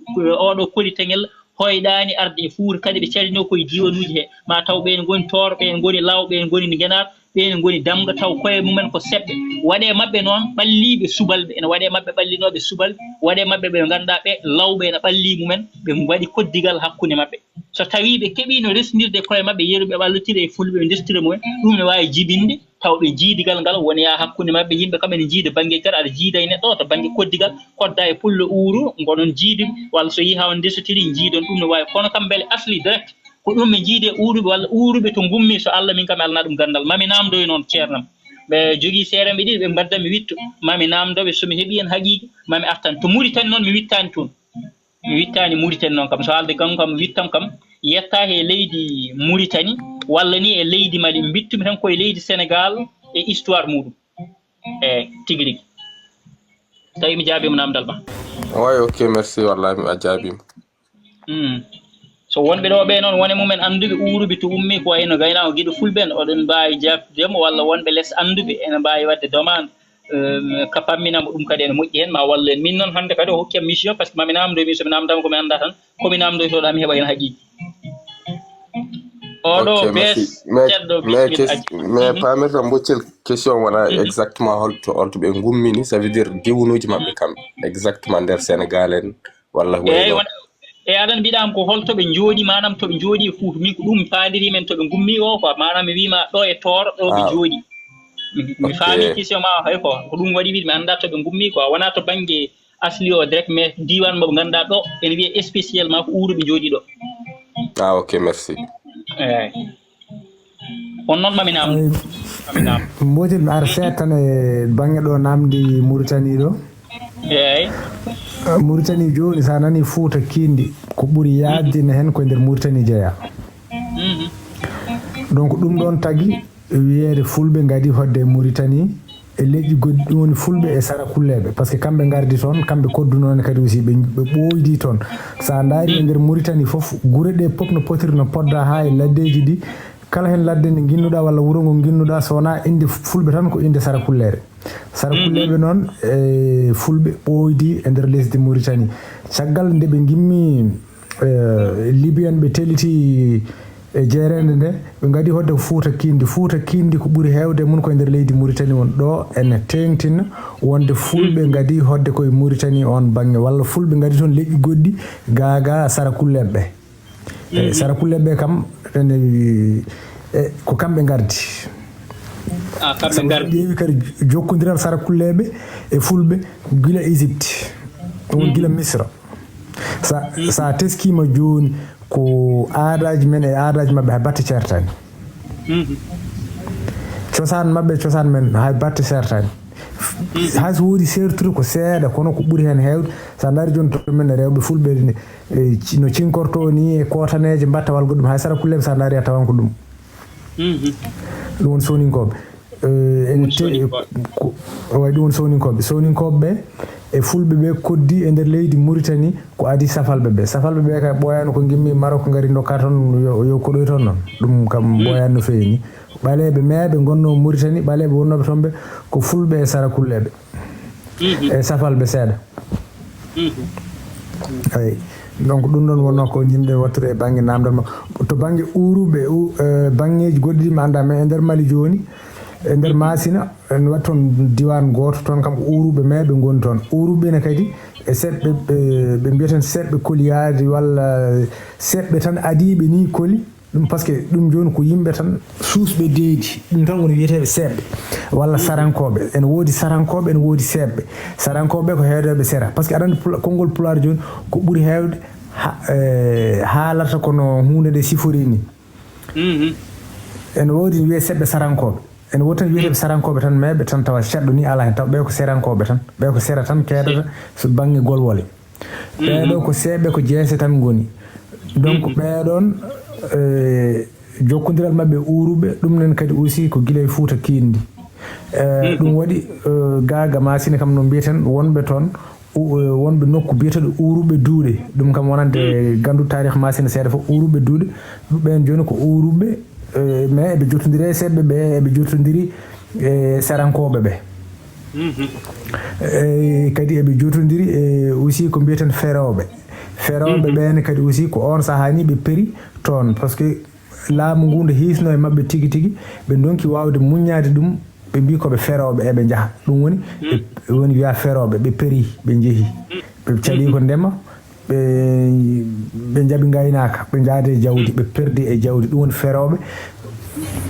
oɗo Koli Teŋel, hoyɗaani arde e Fuuta, kadi ɓe carinoo koye diiwanuuji he. Ma taw ɓeen ngoni Tooro, ɓeen ngoni Law, ɓeen ngoni Ngenaar, ɓeen ngoni Damga, taw koye mumen ko seɓɓe. Waɗee maɓɓe noon ɓalliiɓe subalɓe, ene waɗee maɓɓe ɓallinooɓe subalɓe, waɗee maɓɓe ɓe ngannduɗaa ɓe lawɓe ene ɓallii mumen, ɓe mbaɗi koddigal hakkunde maɓɓe. So tawii ɓe keɓiino resndirde koye maɓɓe, yeru ɓe ɓallotira e fulɓe, ɓe ndesotira mumen, ɗum ne waawi jibinde, taw ɓe jiidigal ngal woni yaa hakkunde maɓɓe, yimɓe kam ene jiida bannge kadi, aɗa jiida e neɗɗo to bannge koddigal, kodda e pullo uuru, ngonon jiiduɓe, walla so yii haa on ndesotiri, jiidon, ɗum ne waawi. Kono kam mbele asli direct, ko ɗum ɓe jiidi e uuruɓe walla uuruɓe to ngummi, so Allah min kam mi alana ɗum ganndal. Mami naamdoy noon ceernam. Ɓe jogii seerenɓe ɗiɗi, ɓe mbadda mi wittu. Mami naamdoɓe, so mi heɓii heen haqiiqa, mami artan. To Muritani noon, mi wittaani toon. Mi wittaani Muritani noon kam. So haalde kam, kam wittam kam, yettaaki e leydi Muritani, walla ni e leydi Mali. Mbittumi tan ko e leydi Senegaal e histoire muuɗum. E tigi rigi. Tawi mi jaabiima naamndal ma. Waay, ok, merci, wallahi mi a jaabiima. Mm. So wonɓe ɗo ɓe noon, wone mumen annduɓe uuruɓe to ummi ko wayno gaynaako giɗo fulɓe en, oɗon mbaawi jaabtude mo, walla wonɓe les annduɓe ene mbaawi waɗde demande, eh, ka pamminamo ɗum kadi ene moƴƴi heen, ma wallu en. Min noon hannde kadi o hokki am mission, parce que mami naamndo min, so mi naamndama ko mi anndaa tan, ko mi naamndoytooɗo mi heɓa heen haqiiqa. Oɗo Ok, merci. Bes Mais, ceddo mais, bismil kes- acci. Mais Mhm. Paamirta mboccel question wona Mhm. Exactement holto, holto ɓe ngummini, ça veut dire diwnuuji maɓɓe kam, exactement nder Sénégal en, walla Eeyi, wayno won-, e aɗa mbiɗa am ko holto ɓe njooɗi, maanaam to ɓe njooɗi e Fuuta. Min ko ɗum mi faaliri men to ɓe ngummi o, quoi. Maanaam mi wiima ɗo e Tooro, ɗo ɓe Ah. njooɗi. Mi, mi Ok. Faami question ma o, hay ko, ko ɗum waɗi wiɗmi annda to ɓe ngummi, quoi. Wona to bannge asli o direct, mais diiwaan mo ɓe ngannduɗaa ɗo, ene wiyee spécialement ko uuruɓe njooɗi ɗo. Ah, ok, merci. Eeyi. On noon mami naam. Ay, mami naam. Mbotel mi ara seeɗa tan e bannge ɗo naamndi Mauritanie ɗo. Eeyi. Eh, Mauritanie jooni, so a nani Fuuta Kiindi, ko ɓuri yaajde ne heen ko e nder Mauritanie jeyaa. Mhm. Donc, ɗum ɗoon tagi wiyeede Fulɓe ngadii hoɗde e Mauritanie, e leƴƴi goɗɗi, ɗum woni Fulɓe e Sarakulleeɓe, parce que kamɓe ngardi toon, kamɓe koddunoo ne kadi aussi, ɓe, ɓe ɓooydi toon. So a ndaari e nder Mauritanie fof, gure ɗe pop no potiri, no podda haa e laddeeji ɗi, kala heen ladde nde nginnuɗaa walla wuro ngo nginnuɗaa, so wonaa innde Fulɓe tan, ko innde Sarakulleere. Sarakulleeɓe noon, e Fulɓe ɓooydi e nder lesdi Mauritanie. Caggal nde ɓe ngimmi, eh, Libya'en ɓe telliti e jeereende nde, ɓe ngadii hoɗde ko Fuuta Kiindi. Fuuta Kiindi ko ɓuri heewde e mum ko e nder leydi Mauritanie woni ɗo, ene teeŋtina wonde Fulɓe ngadii hoɗde ko e Mauritanie oon bannge, walla Fulɓe ngadii toon leƴƴi goɗɗi, gaa gaa Sarakulleeɓe ɓe. Eh, Sarakulleeɓe ɓe kam, ene, eh, ko kamɓe ngardi. Ah, kamɓe Sabu ngardi. Ƴeewi kadi jokkondiral Sarakulleeɓe e Fulɓe gila Égypte, ɗum woni gila Misra. Sa, sa teskiima jooni ko aadaaji men e aadaaji maɓɓe hay batte ceertaani. Mhm. Cosaan maɓɓe, cosaan men hay batte ceertaani. Hay so woodi seertude ko seeɗa, kono ko ɓuri heen heewde, so a ndaari jooni to men e rewɓe fulɓe ne, e ci-, no cinkortoo ni e kootaneeje mbatta walla goɗɗum, hay sara kulleeɓe so a ndaari a tawan ko ɗum. Ɗum woni soninkooɓe. Eh, ene te-, ko, o wayi ɗum woni soninkooɓe. Soninkooɓe ɓe e fulɓe ɓe koddi e nder leydi Mauritanie ko adi safalɓe ɓe. Safalɓe ɓe kay ɓooyaani ko ngimmi Maroc ngari ndokka toon yo, yo koɗoy toon noon. Ɗum kam ɓooyaani no feewi ni. Ɓaleeɓe meeɓe ngonnoo Mauritanie, ɓaleeɓe wonnooɓe toon ɓe ko fulɓe e sara kulleeɓe. E safalɓe seeɗa. Eyi. Donc ɗum ɗoon wonnoo ko njiɗ-ɗen waɗtude e bannge naamndal ma. To bannge uuruɓe, u-, eh, banngeeji goɗɗi ɗi mi anndaa, mais e nder Mali jooni, e nder Masina, ene waɗi toon diiwaan gooto toon, kam ko uuruɓe meeɓe ngoni toon. Uuruɓe ne kadi e seeɓɓe, ɓe, ɓe mbiyeten seeɓɓe koliyaadi walla seeɓɓe tan adiiɓe ni koli. Ɗum, parce que ɗum jooni ko yimɓe tan suusɓe deedi. Ɗum tan woni wiyeteeɓe seeɓɓe walla sarankooɓe. Ene woodi sarankooɓe, ene woodi seeɓɓe. Sarankooɓe ko heedooɓe sera. Parce que aɗa anndi pula-, konngol pulaar jooni ko ɓuri heewde ha-, eh, haalata kono huunde nde sifori ni. Ene woodi wiyee seeɓɓe sarankooɓe. Ene woodi tan wiyeteeɓe sarankooɓe tan, mais ɓe tan tawa seeɗa ni alaa heen. Tawa ɓe ko serankooɓe tan. Ɓe ko sera tan keedata so bannge golwole. Ɓee ɗoo ko seeɓɓe, ko jeese tan ngoni. Donc, ɓee ɗoon, eh, jokkondiral maɓɓe uuruɓe, ɗum nen kadi aussi ko gila e Fuuta Kiindi. Eh, ɗum waɗi, eh, ga, ga Masina kam no mbiyeten, wonɓe toon, u-, eh, wonɓe nokku biyeteeɗo Uuruɓe Duuɗe. Ɗum kam wonande ganndo taarih Masina seeɗa fof, Uuruɓe Duuɗe. Ɓeen jooni ko uuruɓe, eh, mais eɓe jottondiri e seeɓɓe ɓe, eɓe jottondiri e sarankooɓe ɓe. Eh, kadi eɓe jottondiri e aussi ko mbiyeten ferooɓe. Ferooɓe ɓeen kadi aussi ko oon sahaa ni ɓe peri toon, parce que laamu ngu nde hiisno e maɓɓe tigi tigi, ɓe ndonki waawde muññaade ɗum, ɓe mbii ko ɓe ferooɓe, eɓe njaha. Ɗum woni, ɓe, ɓe woni wiyaa ferooɓe, ɓe peri, ɓe njehi. Ɓe calii ko ndema, ɓe, ɓe njaɓi ngaynaaka, ɓe njaade e jawdi, ɓe perdi e jawdi. Ɗum woni ferooɓe.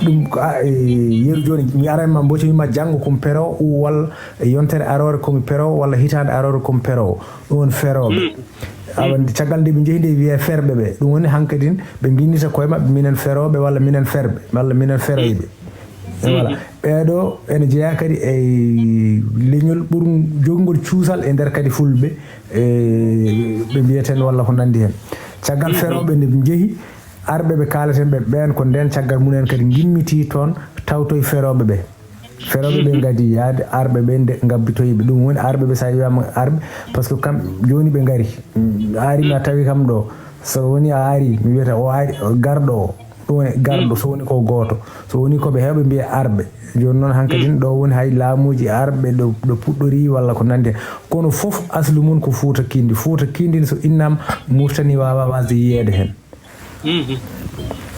Ɗum ko, a, e, yeru jooni, mi aray ma mbocci ma janngo ko mi peroowo, walla e yontere aroore ko mi peroowo, walla hitaande aroore ko mi peroowo. Ɗum woni ferooɓe. Awa, caggal nde ɓe njehi nde wiyee ferɓe ɓe. Ɗum woni hankadin ɓe nginnita koye maɓɓe, minen ferooɓe, walla minen ferɓe, walla minen feroyɓe. Voilà. Ɓee ɗoo ene jeyaa kadi e leñol ɓurngol jogingol cuusal e nder kadi fulɓe, e, ɓe mbiyeten walla ko nanndi heen. Caggal ferooɓe nde ɓe njehi, arɓe ɓe kaalaten ɓe, ɓeen ko ndeen caggal mumen kadi ngimmitii toon, tawtoy ferooɓe ɓe. Ferooɓe ɓe ngadi yaade, arɓe ɓe nde ngabbitoyi ɓe. Ɗum woni arɓe ɓe, so a wiyaama arɓe, parce que kam jooni ɓe ngari. Mm, a ari mi a tawi kam ɗo. So woni a ari, mi wiyata o ari, o garɗo o. Ɗum woni garɗo, so woni ko gooto. So woni ko ɓe heewɓe mbiya arɓe. Jooni noon hankadin ɗo woni hay laamuuji arɓe ɗo, ɗo puɗɗori walla ko nanndi heen. Kono fof aslu mum ko Fuuta Kiindi. Fuuta Kiindi so innaama Mauritanie waawaa waasde yiyeede heen.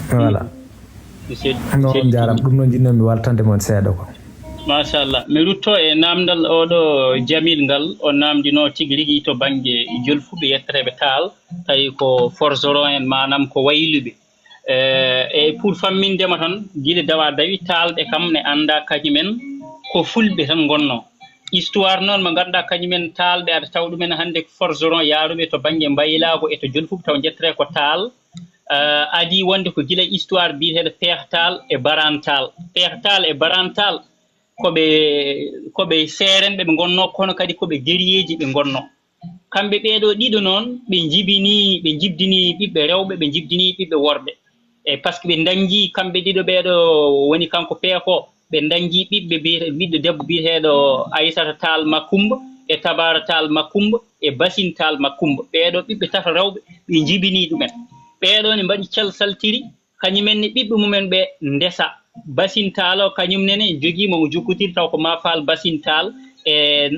Voilà. Monsieur, no, monsieur, on njaaraama. Ɗum noon njiɗnoo-mi waaltande mon seeɗa ko. Machallah. Mi rutto e naamndal oɗo Jamil ngal, o naamndinoo tigi rigi to bannge jolfuɓe yettereeɓe taal, tawi ko forgeron en, maanaam ko wayluɓe. Eh, e pour famminde ma tan, gila dawa dawi, taalɓe kam ne anndaa kañumen ko fulɓe tan ngonnoo. Histoire noon mo ngannduɗaa kañumen taalɓe, aɗa tawa ɗumen hannde ko forgeron yaaruɓe to bannge mbaylaagu e to jolfuɓe, taw njettere ko taal. Eh, adii wonde ko gila histoire biyeteeɗo Peex Taal e Baraan Taal. Peex Taal e Baraan Taal ko ɓe, ko ɓe seerenɓe ɓe ngonnoo, kono kadi ko ɓe geriyeeji ɓe ngonnoo. Kamɓe ɓee ɗoo ɗiɗo noon, ɓe njibinii, ɓe njibdinii ɓiɓɓe rewɓe, ɓe njibdinii ɓiɓɓe worɓe. E par ce que ɓe ndañjii, kamɓe ɗiɗo ɓee ɗoo, woni kanko Peeko, ɓe ndañjii ɓiɓɓe, biyete-, ɓiɗɗo debbo biyeteeɗo Aysata Taal Makumba, e Tabaara Taal Makumba, e Basin Taal Makumba. Ɓee ɗoo ɓiɓɓe tato rewɓe, ɓe njibinii ɗumen. Ɓee ɗoo ne mbaɗi calsaltiri, kañumen ne ɓiɓɓe mumen ɓe ndesa. Basin Taal o, kañum nene jogii mo, mo jokkotiri, taw ko Maa Faal Basin Taal, e,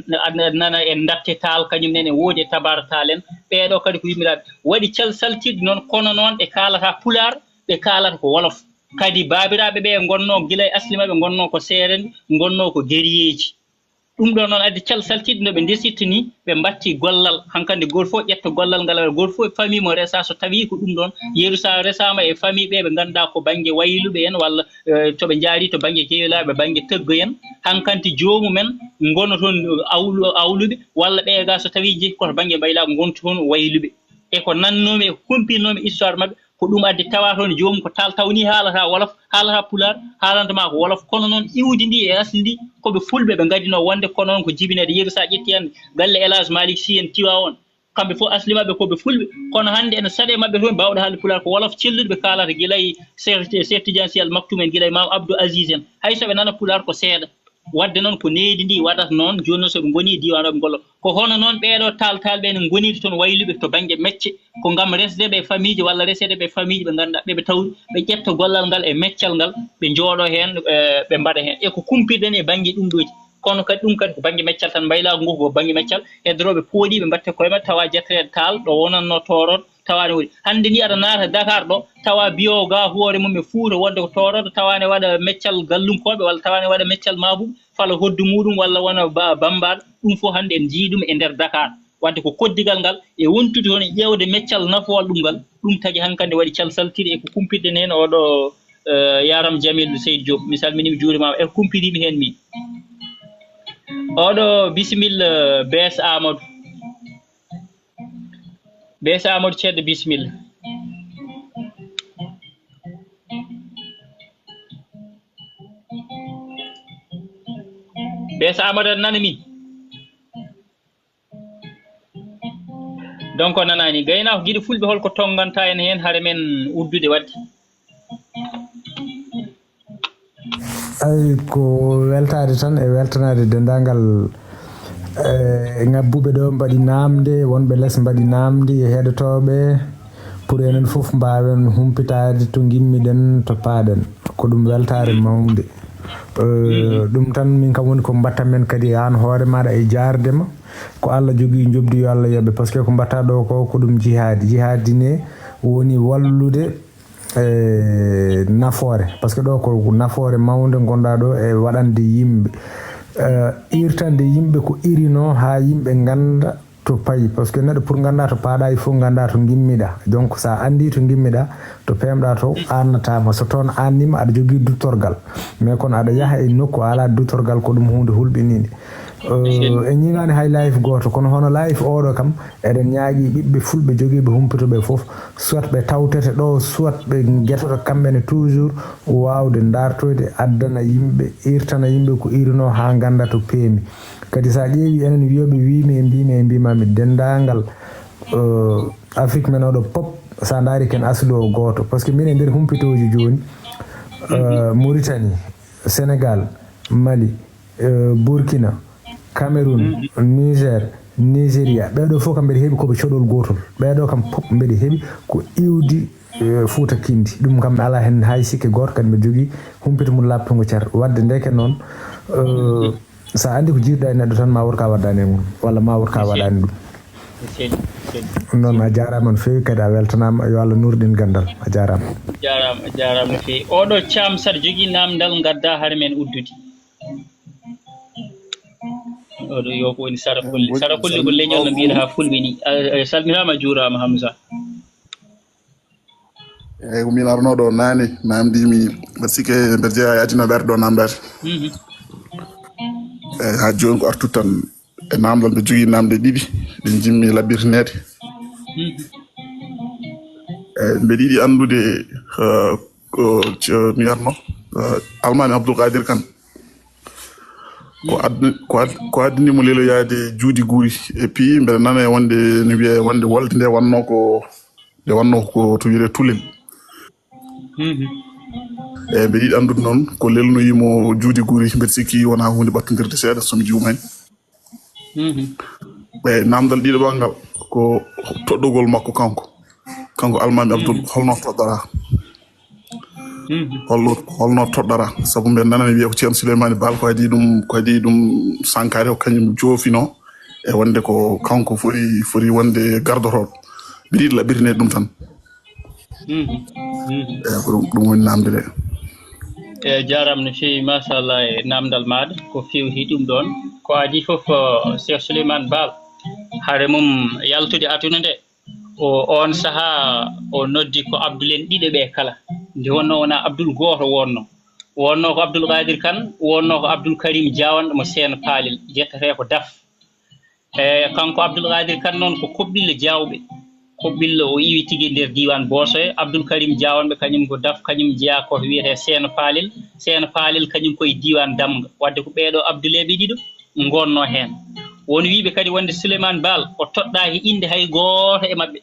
nana e Ndatte Taal, kañum nene woodi e Tabaara Taal en. Ɓee ɗoo kadi ko yummiraaɓe. Waɗi calsaltirde noon, kono noon ɓe kaalataa pulaar, ɓe kaalata ko wolof. Kadi baabiraaɓe ɓe ngonnoo gila e asli maɓɓe, ngonnoo ko seerenɓe, ngonnoo ko geriyeeji. Ɗum ɗoo noon addi calsaltiiɗo no ɓe ndesirta nii, ɓe mbatti gollal. Hankandi gooto fof ƴetta gollal ngal, gooto fof e famille mo resa, so tawii ko ɗum ɗoon. Yeru so a resaama e famille ɓe, ɓe ngannduɗaa ko bannge wayluɓe en, walla, eh, to ɓe njaari to bannge jeeyolaaɓe, bannge tëggo en. Hankanti joomumen ngona toon awlu-, awluɓe, walla ɓe ga so tawii jehi ko to bannge mbaylaagu, ngona toon wayluɓe. E ko nannoomi, e ko kumpinoomi histoire maɓɓe, Ko ɗum addi tawa toon joomum ko taal tawni haalata wolof, haalata pulaar, haalanta ma ko wolof. Kono noon iwdi ndi e asli ndi ko ɓe fulɓe ɓe ngadinoo wonde, kono noon ko jibinede. Yeru sa ƴetti hannde galle El Hadj Malick Sy en Tiwaawoon, kamɓe fof asli maɓɓe ko ɓe fulɓe, kono hannde ene saɗe maɓɓe toon baawɗo haalde pulaar ko wolof celluɗo ɓe kaalata gila e Cheikh, Cheikh Tidiane Sy Al Maktoum en, gila e Mame Abdou Aziz en. Hay so ɓe nana pulaar ko seeɗa. Wadde noon ko nehdi ndi waɗata noon, jooni noon so ɓe ngoni e diiwaan o ɓe ngollo. Ko hono noon ɓeeɗo taal taal ɓe ne ngoniri toon wayluɓe to bannge mecce, ko ngam resde ɓe famiiji walla reseede ɓe famiiji ɓe ngannduɗaa ɓe ɓe tawri, ɓe ƴetta gollal ngal e meccal ngal, ɓe njooɗo heen, eh, ɓe mbaɗa heen. E ko kumpirɗen e bannge ɗum ɗooji. Kono kadi ɗum kadi ko bannge meccal tan, mbaylaagu ngu ko bannge meccal, heddoto ɓe pooɗi, ɓe mbatte koye maɓɓe, tawa jettereede taal ɗo wonatno tooroto, tawa ne woodi. Hannde ni aɗa naata Dakar ɗo, tawa biyo ga hoore mum e Fuuta wonde ko tooroto, tawa ne waɗa meccal gallunkooɓe walla tawa ne waɗa meccal maabuɓe, fala hoddu muɗum walla wona ba-, bambaɗo. Ɗum fof hannde en njii ɗum e nder Dakar. Wadde ko koddigal ngal e wontude toon e ƴeewde meccal nafoowal ɗum ngal, ɗum tagi hankadi waɗi calsaltiri e ko kumpirɗen heen oɗo, eh, Yaram Jamil Seydi Diop. Mi salminiima, juurimaama e ko kumpiriimi heen min. Oɗo bisimilla, eh, Bees Amadou. Bees Amadou Ceddo, bisimilla. Bees Amadou, aɗa nana mi? Donc, o nanaani. Gaynaako giɗo fulɓe, holko tonnganta en heen, hare men uddude waɗde? Ay, ko weltaade tan e weltanaade denndaangal, eh, ngabbuɓe ɗo mbaɗi naamnde, wonɓe les mbaɗi naamnde, e heɗotooɓe, pour enen fof mbaawen humpitaade to ngimmiɗen, to paaɗen. Ko ɗum weltaare mawnde. Eh, ɗum tan min kam woni ko mbatta men kadi aan hoore maaɗa e jaarde ma. Ko Allah jogii njoɓdi, yo Allah yoɓe. Parce que ko mbatta ɗo ko, ko ɗum jihaadi. Jihaadi ne woni wallude, eh, nafoore. Parce que ɗo ko nafoore mawnde ngonɗa ɗo e waɗande yimɓe. Eh, irtande yimɓe ko irino haa yimɓe ngannda to payi. Parce que neɗɗo pour ngannda to paaɗa, il faut ngannda to ngimmiɗa. Donc, sa anndi to ngimmiɗa, to peemɗa to, annataama. So toon annima, aɗa jogii duttorgal. Mais kono aɗa yaha e nokku a alaa duttorgal, ko ɗum huunde hulɓiniinde. Eh, en ñiŋaani hay live gooto, kono hono live oɗo kam, eɗen ñaaƴi ɓiɓɓe fulɓe jogiiɓe humpito ɓe fof, soit ɓe tawtete ɗo, soit ɓe ngetoto kamɓe ne toujours, waawde dartoyde, addana yimɓe, irtana yimɓe ko irino haa ngannda to peemi. Kadi sa ƴeewi enen wiyoɓe wiimi e mbiimi e mbiimami denndaangal, eh, Afrique men oɗo pop, sa ndaari ken aslu o gooto. Parce que min e nder humpitooji jooni, eh, Mauritanie, Sénégal, Mali, eh, Burkina, Cameroun, Niger, Nigeria, ɓeeɗo fof kam mbeɗa heɓi koɓe coɗol gootol. Ɓeeɗo kam pop mbeɗa heɓi ko iwdi, eh, Fuuta Kindi. Ɗum kam mi alaa heen hay sikke gooto, kadi mbeɗa jogii humpito mum laaɓtungo cer. Wadde ndeke noon, eh, so a anndi ko jiiduɗa e neɗɗo tan, ma wood ka waɗdaani e mum, walla ma wood ka waɗaani ɗum. Seydi, seydi. Noon, a jaaraama no feewi, kadi a weltanaama. Yo Allah nuurɗin ganndal. A jaaraama. Jaaraama, jaaraama no feewi. Oɗo Caam, saɗa jogii naamndal, ngadda hare men uddude. Oɗo yo ko woni sara kulli. Sara kulli ko leñol no mbiyata haa fulɓe ni. A, a salminaama, a juuraama, Hamza. Eeyi, ko miin arnooɗo o naane, naamndiimi, mbeɗa sikki mbeɗa jeyaa e adinooɓe arɓe ɗo naamndaade. Mhm. Eeyi, haa jooni ko artude tan e naamndal, mbeɗa jogii naamnde ɗiɗi, ɗe njimmi laɓɓirtineede. Mhm. Eeyi, mbeɗa yiɗi anndude, eh, ko, co-, mi arno, eh, Almaami Abdul Qadir Kan. Ko addi-, ko ad-, ko addani mo leloyaade juuɗe guri. Et puis, mbeɗa nana e wonde, no wiyee wonde wolde nde wannoo ko, nde wannoo ko to wiyetee Tulel. Mhm. Eeyi, mbeɗa yiɗi anndude noon ko lelnoyi mo juuɗe guri, mbeɗa sikki wonaa huunde ɓattondirde seeɗa, so mi juumaani. Mhm. Eeyi, naamndal ɗiɗaɓal ngal ko toɗɗogol makko kanko. Kanko Almaami Abdul, holno toɗɗoraa? Mhm. Holno, holno toɗɗoraa? Sabu mbeɗa nana ne wiya ko Ceerno Suleymaani Baal, ko adii ɗum, ko adii ɗum sankaade, ko kañum joofinoo e wonde ko kanko foti, foti wonde gardotooɗo. Mbiɗa yiɗi laɓɓirtineede ɗum tan. Mhm. Mhm. Eeyi, ko ɗum, ɗum woni naamnde nde. Eeyi, jaaraama no feewi, machallah, e naamndal maaɗa. Ko feewti ɗum ɗoon. Ko adii fof, eh, Cheikh Souleymane Baal, hare mum yaltude aduna nde, o, oon sahaa o noddi ko Abdul en ɗiɗo ɓe kala. Nde wonnoo wonaa Abdul gooto wonnoo. Wonnoo ko Abdul Qadir Kan, wonnoo ko Abdul Karim Diawane mo Seen Paalel, yettetee ko Daf. E kanko Abdul Qadir Kan noon ko koɓɗille jaawɓe. Ko ɓillo o iwi tigi nder diiwaan Boosoye. Abdul Karim Jaawanɓe kañum ko Daf, kañum jeyaa ko wiyetee Seeno Paalel. Seeno Paalel kañum ko e diiwaan Damga. Wadde ko ɓeeɗo Abduleeɓe ɗiɗo ngonnoo heen. Won wiiɓe kadi wonde Souleymane Baal o toɗɗaaki innde hay gooto e maɓɓe.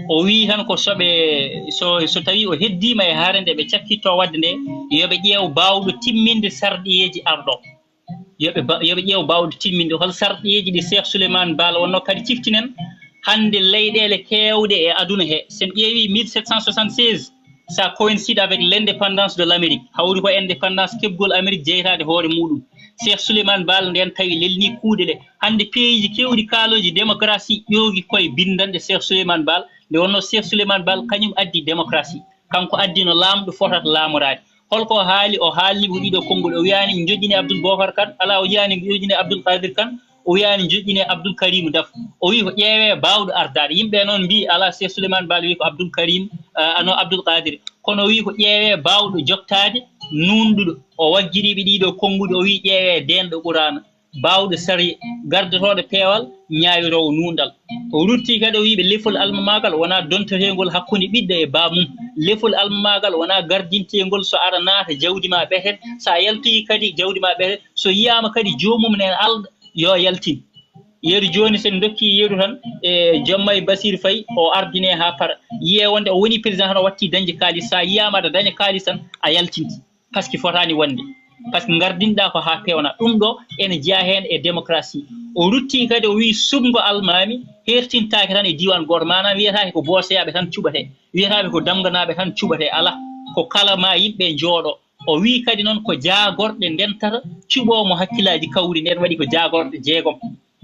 O wii tan ko so ɓe, so, so tawii o heddiima e hare nde ɓe cakkittoo waɗde nde, yo ɓe ƴeew baawɗo timminde sarɗiyeeji arɗo. Yo ɓe ba-, yo ɓe ƴeew baawɗo timminde. Hol sarɗiyeeji ɗi Cheikh Souleymane Baal wonnoo kadi ciftinen? Hannde leyɗeele keewɗe e aduna he, so en ƴeewii mille sept cent soixante-seize, ça coïncide avec l'indépendance de l'Amérique. Hawri ko indépendance keɓgol Amérique jeytaade hoore muuɗum. Cheikh Souleymane Baal ndeen tawi lelni kuuɗe ɗe. Hannde peeyiiji keewɗi kaalooji démocratie ƴoogi koye binndanɗe Cheikh Souleymane Baal. Nde wonnoo Cheikh Souleymane Baal kañum addi démocratie. Kanko addi no laamɗo fotata laamoraade. Holko o haali? O haalni ko ɗiɗo konngol. O wiyaani njoƴƴine Abdul Bokar Kan, alaa, o wiyaani njoƴƴine Abdul Qadir Kan, o wiyaani njoƴƴine Abdul Karim Daf. O wii ko ƴeewee baawɗo ardaade. Yimɓe noon mbii alaa, Cheikh Souleymane Baal wii ko Abdul Karim, ah, ano Abdul Qadir. Kono o wii ko ƴeewee baawɗo jottaade, nuunɗuɗo. O waggirii ɓe ɗiɗo konnguɗi, o wii ƴeewee deenɗo Quraana, baawɗo sariya, gardotooɗo peewal, ñaawiroowo nuunɗal. O rutti kadi o wii ɓe lefol almamaagal wonaa dontoteengol hakkunde ɓiɗɗo e baamum. Lefol almamaagal wonaa gardinteengol so aɗa naata jawdi ma ɓeten. So a yaltoyi kadi jawdi ma ɓeten, so yiyaama kadi joomum ne alɗa, yo yaltin. Yeru jooni, so en ndokki yeru tan, e Jommay Basir Faye, o ardine haa para. Yiyee wonde o woni président tan, o watti dañde kaalis. So a yiyaama aɗa daña kaalis tan, a yaltinti. Parce que fotaani wonde. Parce que ngardinɗaa ko haa peewna. Ɗum ɗo ene jeyaa heen e démocratie. O rutti kadi, o wii suɓngo almaami heertintaake tan e diiwaan gooto. Maanaam wiyetaake ko Boosoyaaɓe tan cuɓatee. Wiyetaaɓe ko Damganaaɓe tan cuɓatee. Alaa. Ko kala ma yimɓe njooɗo. O wii kadi noon ko jaagorɗe ndentata cuɓoo mo hakkillaaji kawri. Ndeen waɗi ko jaagorɗe jeegom.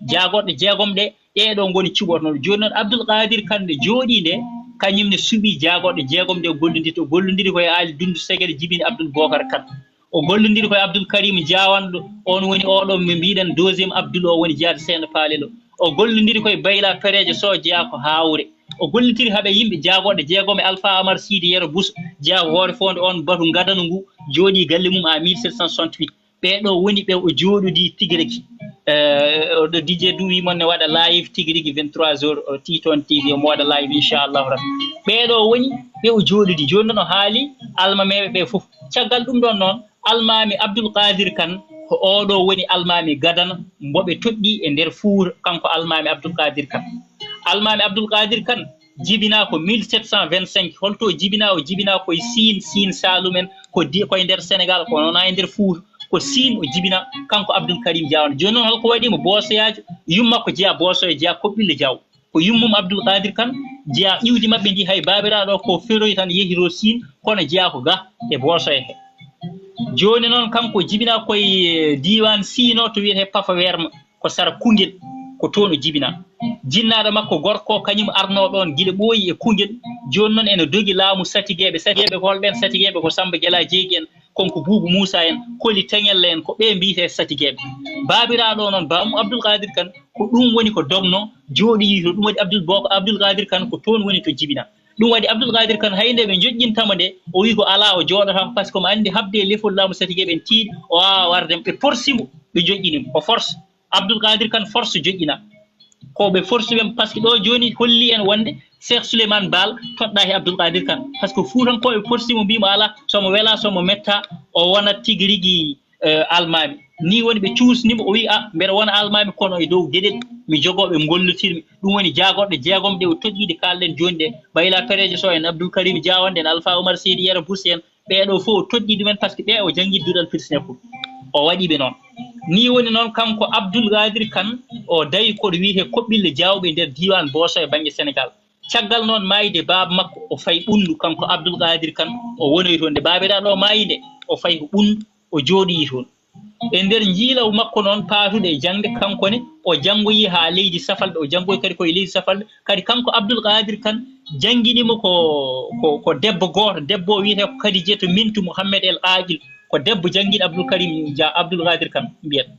Jaagorɗe jeegom ɗe, ɗee ɗo ngoni cuɓornooɗe. Jooni noon, Abdul Qadir Kan nde jooɗii nde, kañum ne suɓii jaagorɗe jeegom ɗe, o gollondiri, o gollondiri ko e Aali Dunndu Segere, jibini Abdul Bokar Kan. O gollondiri ko e Abdul Karim Jaawanɗo, oon woni oo ɗo mo mbiɗen deuxième Abdul, o woni jeyaade Seeno Paalel o. O gollondiri ko e Bayla Pereejo Sow, jeyaa ko Haawre. O gollondiri haa ɓe yimɓe jaagorɗe jeegom e Alfa Amar Siidi Yero Buso, jeyaa ko Hoore Foonde, oon batu gadano ngu, jooɗii galle mum en mille sept cent soixante-huit. Ɓee ɗo woni ɓe o jooɗodii tigi rigi. Eh, o ɗo D J Doudou wii mon ne waɗa live tigi rigi vingt-trois heures, o tii toon T V, omo waɗa live, inchallahu rabbi. Ɓee ɗo woni ɓe o jooɗodii. Jooni noon o haali almameeɓe ɓe fof. Caggal ɗum ɗoon noon, almaami Abdul Qadir Kan, ko oo ɗo woni almaami gadano mbo ɓe toɗɗii e nder Fuuta, kanko almaami Abdul Qadir Kan. Almaami Abdul Qadir Kan, jibinaa ko mille sept cent vingt-cinq. Holto o jibinaa? O jibinaa ko e Siin, Siin Saalum en, ko di-, ko e nder Senegaal, kono wonaa e nder Fuuta. Ko Siin o jibinaa, kanko Abdul Karim Jaawanɗo. Jooni noon, holko waɗi mo Boosoyaajo? Yumma ko jeyaa Boosoye, jeyaa Koɓɓille Jaaw. Ko yummum Abdul Qadir Kan, jeyaa iwdi maɓɓe ndi, hay baabiraaɗo ko feroy tan yehiroo Siin, kono jeyaa ko ga e Boosoye he. Jooni noon, kanko jibinaa ko e diiwaan Siin o to wiyetee Pafa Werma. Ko sara Koungheul, ko toon o jibinaa. Jinnaaɗo makko gorko, kañum arnoo ɗoon gila ɓooyi e Koungheul. Jooni noon ene dogi laamu Satigeeɓe. Satigeeɓe ko holɓeen? Satigeeɓe ko Samba Gelaa Jeegi en, kon ko Buubu Muusa en, Koli Teŋelle en, ko ɓe mbiyetee Satigeeɓe. Baabiraaɗo o noon, baamum Abdul Qadir Kan, ko ɗum woni ko dognoo, jooɗoyii to. Ɗum waɗi Abdul Bok-, Abdul Qadir Kan ko toon woni to jibinaa. Ɗum waɗi Abdul Qadir Kan, hay nde ɓe njoƴƴinta mo nde, o wii ko alaa, o jooɗotaako, par ce que omo anndi haɓde e lefol laamu Satigeeɓe en tiiɗi, o waawaa warde. Ɓe porsi mo, ɓe njoƴƴini mo, o force. Abdul Qadir Kan force joƴƴina. Ko ɓe force ɓen, par ce que ɗo jooni holli en wonde Cheikh Souleymane Baal toɗɗaaki Abdul Qadir Kan. Par ce que Fuutankooɓe porsi mo, mbii mo alaa, so mo welaa, so mo mettaa, o wonat tigi rigi, eh, almaami. Nii woni ɓe cuusni mo, o wii, "A, mbeɗa wona almaami, kono e dow geɗel mi jogoo ɓe ngollitirmi." Ɗum woni jaagorɗe jeegom ɗe o toɗɗii, ɗe kaalɗen jooni ɗe. Bayla Pereejo Sow en, Abdul Karim Jaawanɗe en, Alfa Oumar Seydi Yero Bus en, ɓee ɗoo fof o toɗɗii ɗumen, par ce que ɓee o janngii duɗal Pirsinekul, o waɗi ɓe noon. Nii woni noon kanko Abdul Qadir Kan, o dawi koɗo wiyetee Koɓɓille Jaawɓe e nder diiwaan Booso e bannge Senegaal. Caggal noon maayde baaba makko, o fayi Ɓunndu, kanko Abdul Qadir Kan, o wonoyi toon. Nde baabiraaɗo o maayi nde, o fayi ko Ɓunndu, o jooɗoyi toon. E nder njiilaw makko noon paatuɗo e jaŋde, kanko ne, o janngoyi haa leydi Safalɓe, o janngoyi kadi ko e leydi Safalɓe. Kadi kanko Abdul Qadir Kan, janngini mo ko, ko, ko debbo gooto, debbo o wiyetee ko Kadijatu Mintu Muhammed El Aaqil, ko debbo janngiiɗo Abdul Karim Dia, Abdul Qadir Kan mbiyata.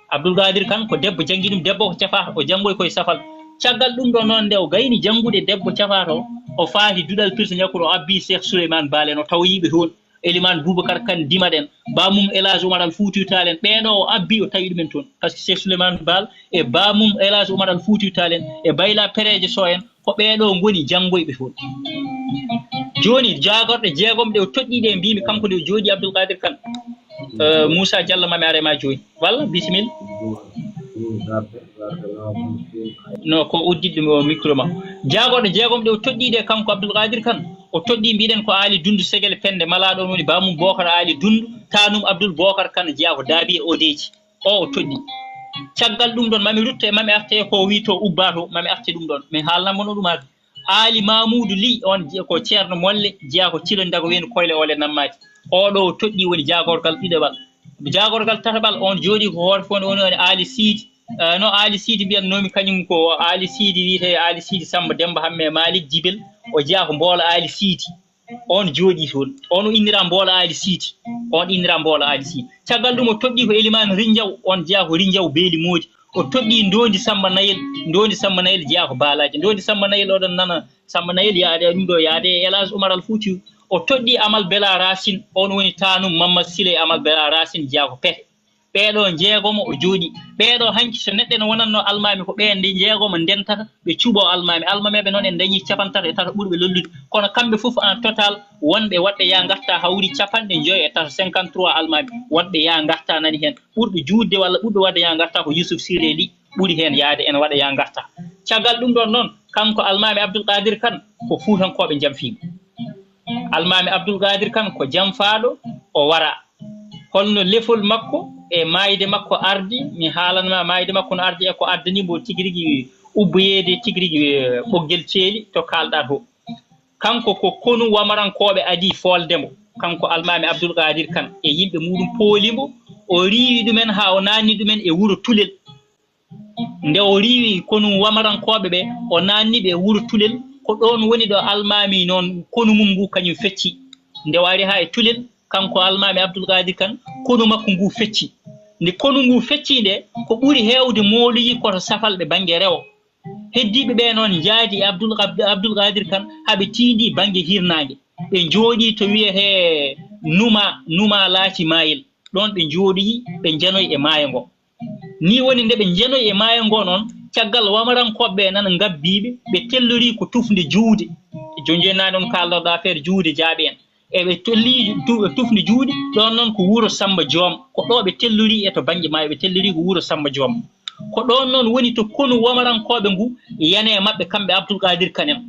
Abdul Qadir Kan ko debbo janngi ɗum, debbo ko cafaato, o janngoyi koye Safalɓe. Caggal ɗum ɗo noon, nde o gayni janngude debbo cafaato, o faati duɗal Pirsinekul, o abbi Cheikh Souleymane Baal en, o tawoyi ɓe toon. Eliman Boubacar Kane Dimaɗen, bamum El Hadj Oumar Al Foutiyou Tall en, ɓeeɗo o abbi o tawi ɗumen toon. Par ce que Cheikh Souleymane Baal e bamum El Hadj Oumar Al Foutiyou Tall en e Bayla Pereje Sow en, ko ɓeeɗo ngoni janngoyɓe toon. Jooni, jaagorɗe jeegom ɗe o toɗɗii ɗe, mbiimi kanko nde o jooɗii Abdoul Qadir Kane. Eh, Moussa Diallo, mami are ma jooni. Walla, bisimilla. No, ko udditde mo micro ma. Jaagorɗe jeegom ɗe o toɗɗii ɗe kanko Abdoul Qadir Kane. O toɗɗii, mbiɗen ko Aali Dundu Segele Pende, malaaɗo on woni bamum Bookar Aali Dundu, taanum Abdoul Bookar Kane, jeyaa ko Daabi e Odeeji. O, o toɗɗii. Caggal ɗum ɗon, mami rutte, mami arte ko o wii to ubba to, mami arte ɗum ɗon. Mi haalnan mo no ɗum ardi. Aali Mamuudu Lih, on je-, ko Ceerno Molle, jeyaa ko Cilondago wiyetee Koyle Ole Nammaadi. Oɗo o toɗɗii woni jaagorgal ɗiɗaɓal. Jaagorgal tataɓal, on jooɗii ko hoore fof, woni, woni Aali Siidi. Eh, no Aali Siidi mbiyatnoomi, kañum ko Aali Siidi wiyetee Aali Siidi Sammba Demmba Hammee Maalik Jibel. O jeyaa ko Mboolo Aali Siidi. On jooɗii toon. On o inndiraa Mboolo Aali Siidi. On inndiraa Mboolo Aali Siidi. Caggal ɗum o toɗɗii ko Elimaan Rinjaw, on jeyaa ko Rinjaw Beeli Moodi. O toɗɗii Ndoondi Sammba Nayel, Ndoondi Sammba Nayel jeyaa ko Baalaaji. Ndoondi Sammba Nayel oɗon nana, Sammba Nayel yaade e ɗum ɗo, yaade e El Hadj Oumar Al Foutiyou. O toɗɗii Amal Bela Racine, on woni taanum Mammad Sile Amal Bela Racine jeyaa ko Pete. Ɓeeɗo njeegomo o jooɗii. Ɓeeɗo hanki so neɗɗo ene wonatno almaami ko ɓeen nde njeegomo ndentata, ɓe cuɓoo almaami. Almameeɓe noon en dañii capanɗe tato e tato ɓurɓe lollude. Kono kamɓe fof en total wonɓe waɗɓe yaa ngarta hawri capanɗe njoyo e tato, cinquante-trois almaami. Wonɓe yaa ngarta nani heen. Ɓurɓe juutde walla ɓurɓe waɗde yaa ngarta ko Youssouf Siré Ly ɓuri heen yaade ene waɗa yaa ngarta. Caggal ɗum ɗoon noon, kanko almaami Abdoul Qadir Kane ko Fuutankooɓe njamfiimo. Almaami Abdoul Qadir Kane ko jamfaaɗo, o waraa. Holno lefol makko e maayde makko ardi, mi haalan ma maayde makko no ardi e ko addani mo tigi rigi ubboyeede tigi rigi, eh, Ɓoggel Ceeli to kaalɗaa to. Kanko ko konu wamarankooɓe adii foolde mo. Kanko almaami Abdoul Qadir Kane e yimɓe muuɗum pooli mo, o riiwi ɗumen haa o naanni ɗumen e wuro Tulel. Nde o riiwi konu wamarankooɓe ɓe, o naanni ɓe e wuro Tulel, ko ɗoon woni ɗo almaami noon konu mum ngu kañum fecci. Nde o ari haa e Tulel, kanko almaami Abdoul Qadir Kane, konu makko ngu fecci. Nde konu ngu fecci nde, ko ɓuri heewde mooloyi ko to Safalɓe bannge rewo. Heddiiɓe ɓe noon njaadi e Abdoul, Abd-, Abdoul Qadir Kane, haa ɓe tiindii bannge hirnaange. Ɓe njooɗii to wiyetee Numa, Numa Laaci Maayel. Ɗoon ɓe njooɗii, ɓe njanoyi e maayo ngo. Nii woni nde ɓe njanoyi e maayo ngo noon, caggal wamarankooɓe ɓe nana ngabbii ɓe, ɓe tellorii ko tufnde juude. Jooni jooni naane on kaalɗo affaire juude jaaɓi en. E ɓe tellii tu-, tufnde juude, ɗoon noon ko wuro Sammba Joom. Ko ɗo ɓe tellorii e to bannge maayo, ɓe tellorii ko wuro Sammba Joom. Ko ɗoon noon woni to konu wamarankooɓe ngu yani e maɓɓe kamɓe Abdoul Qadir Kane en.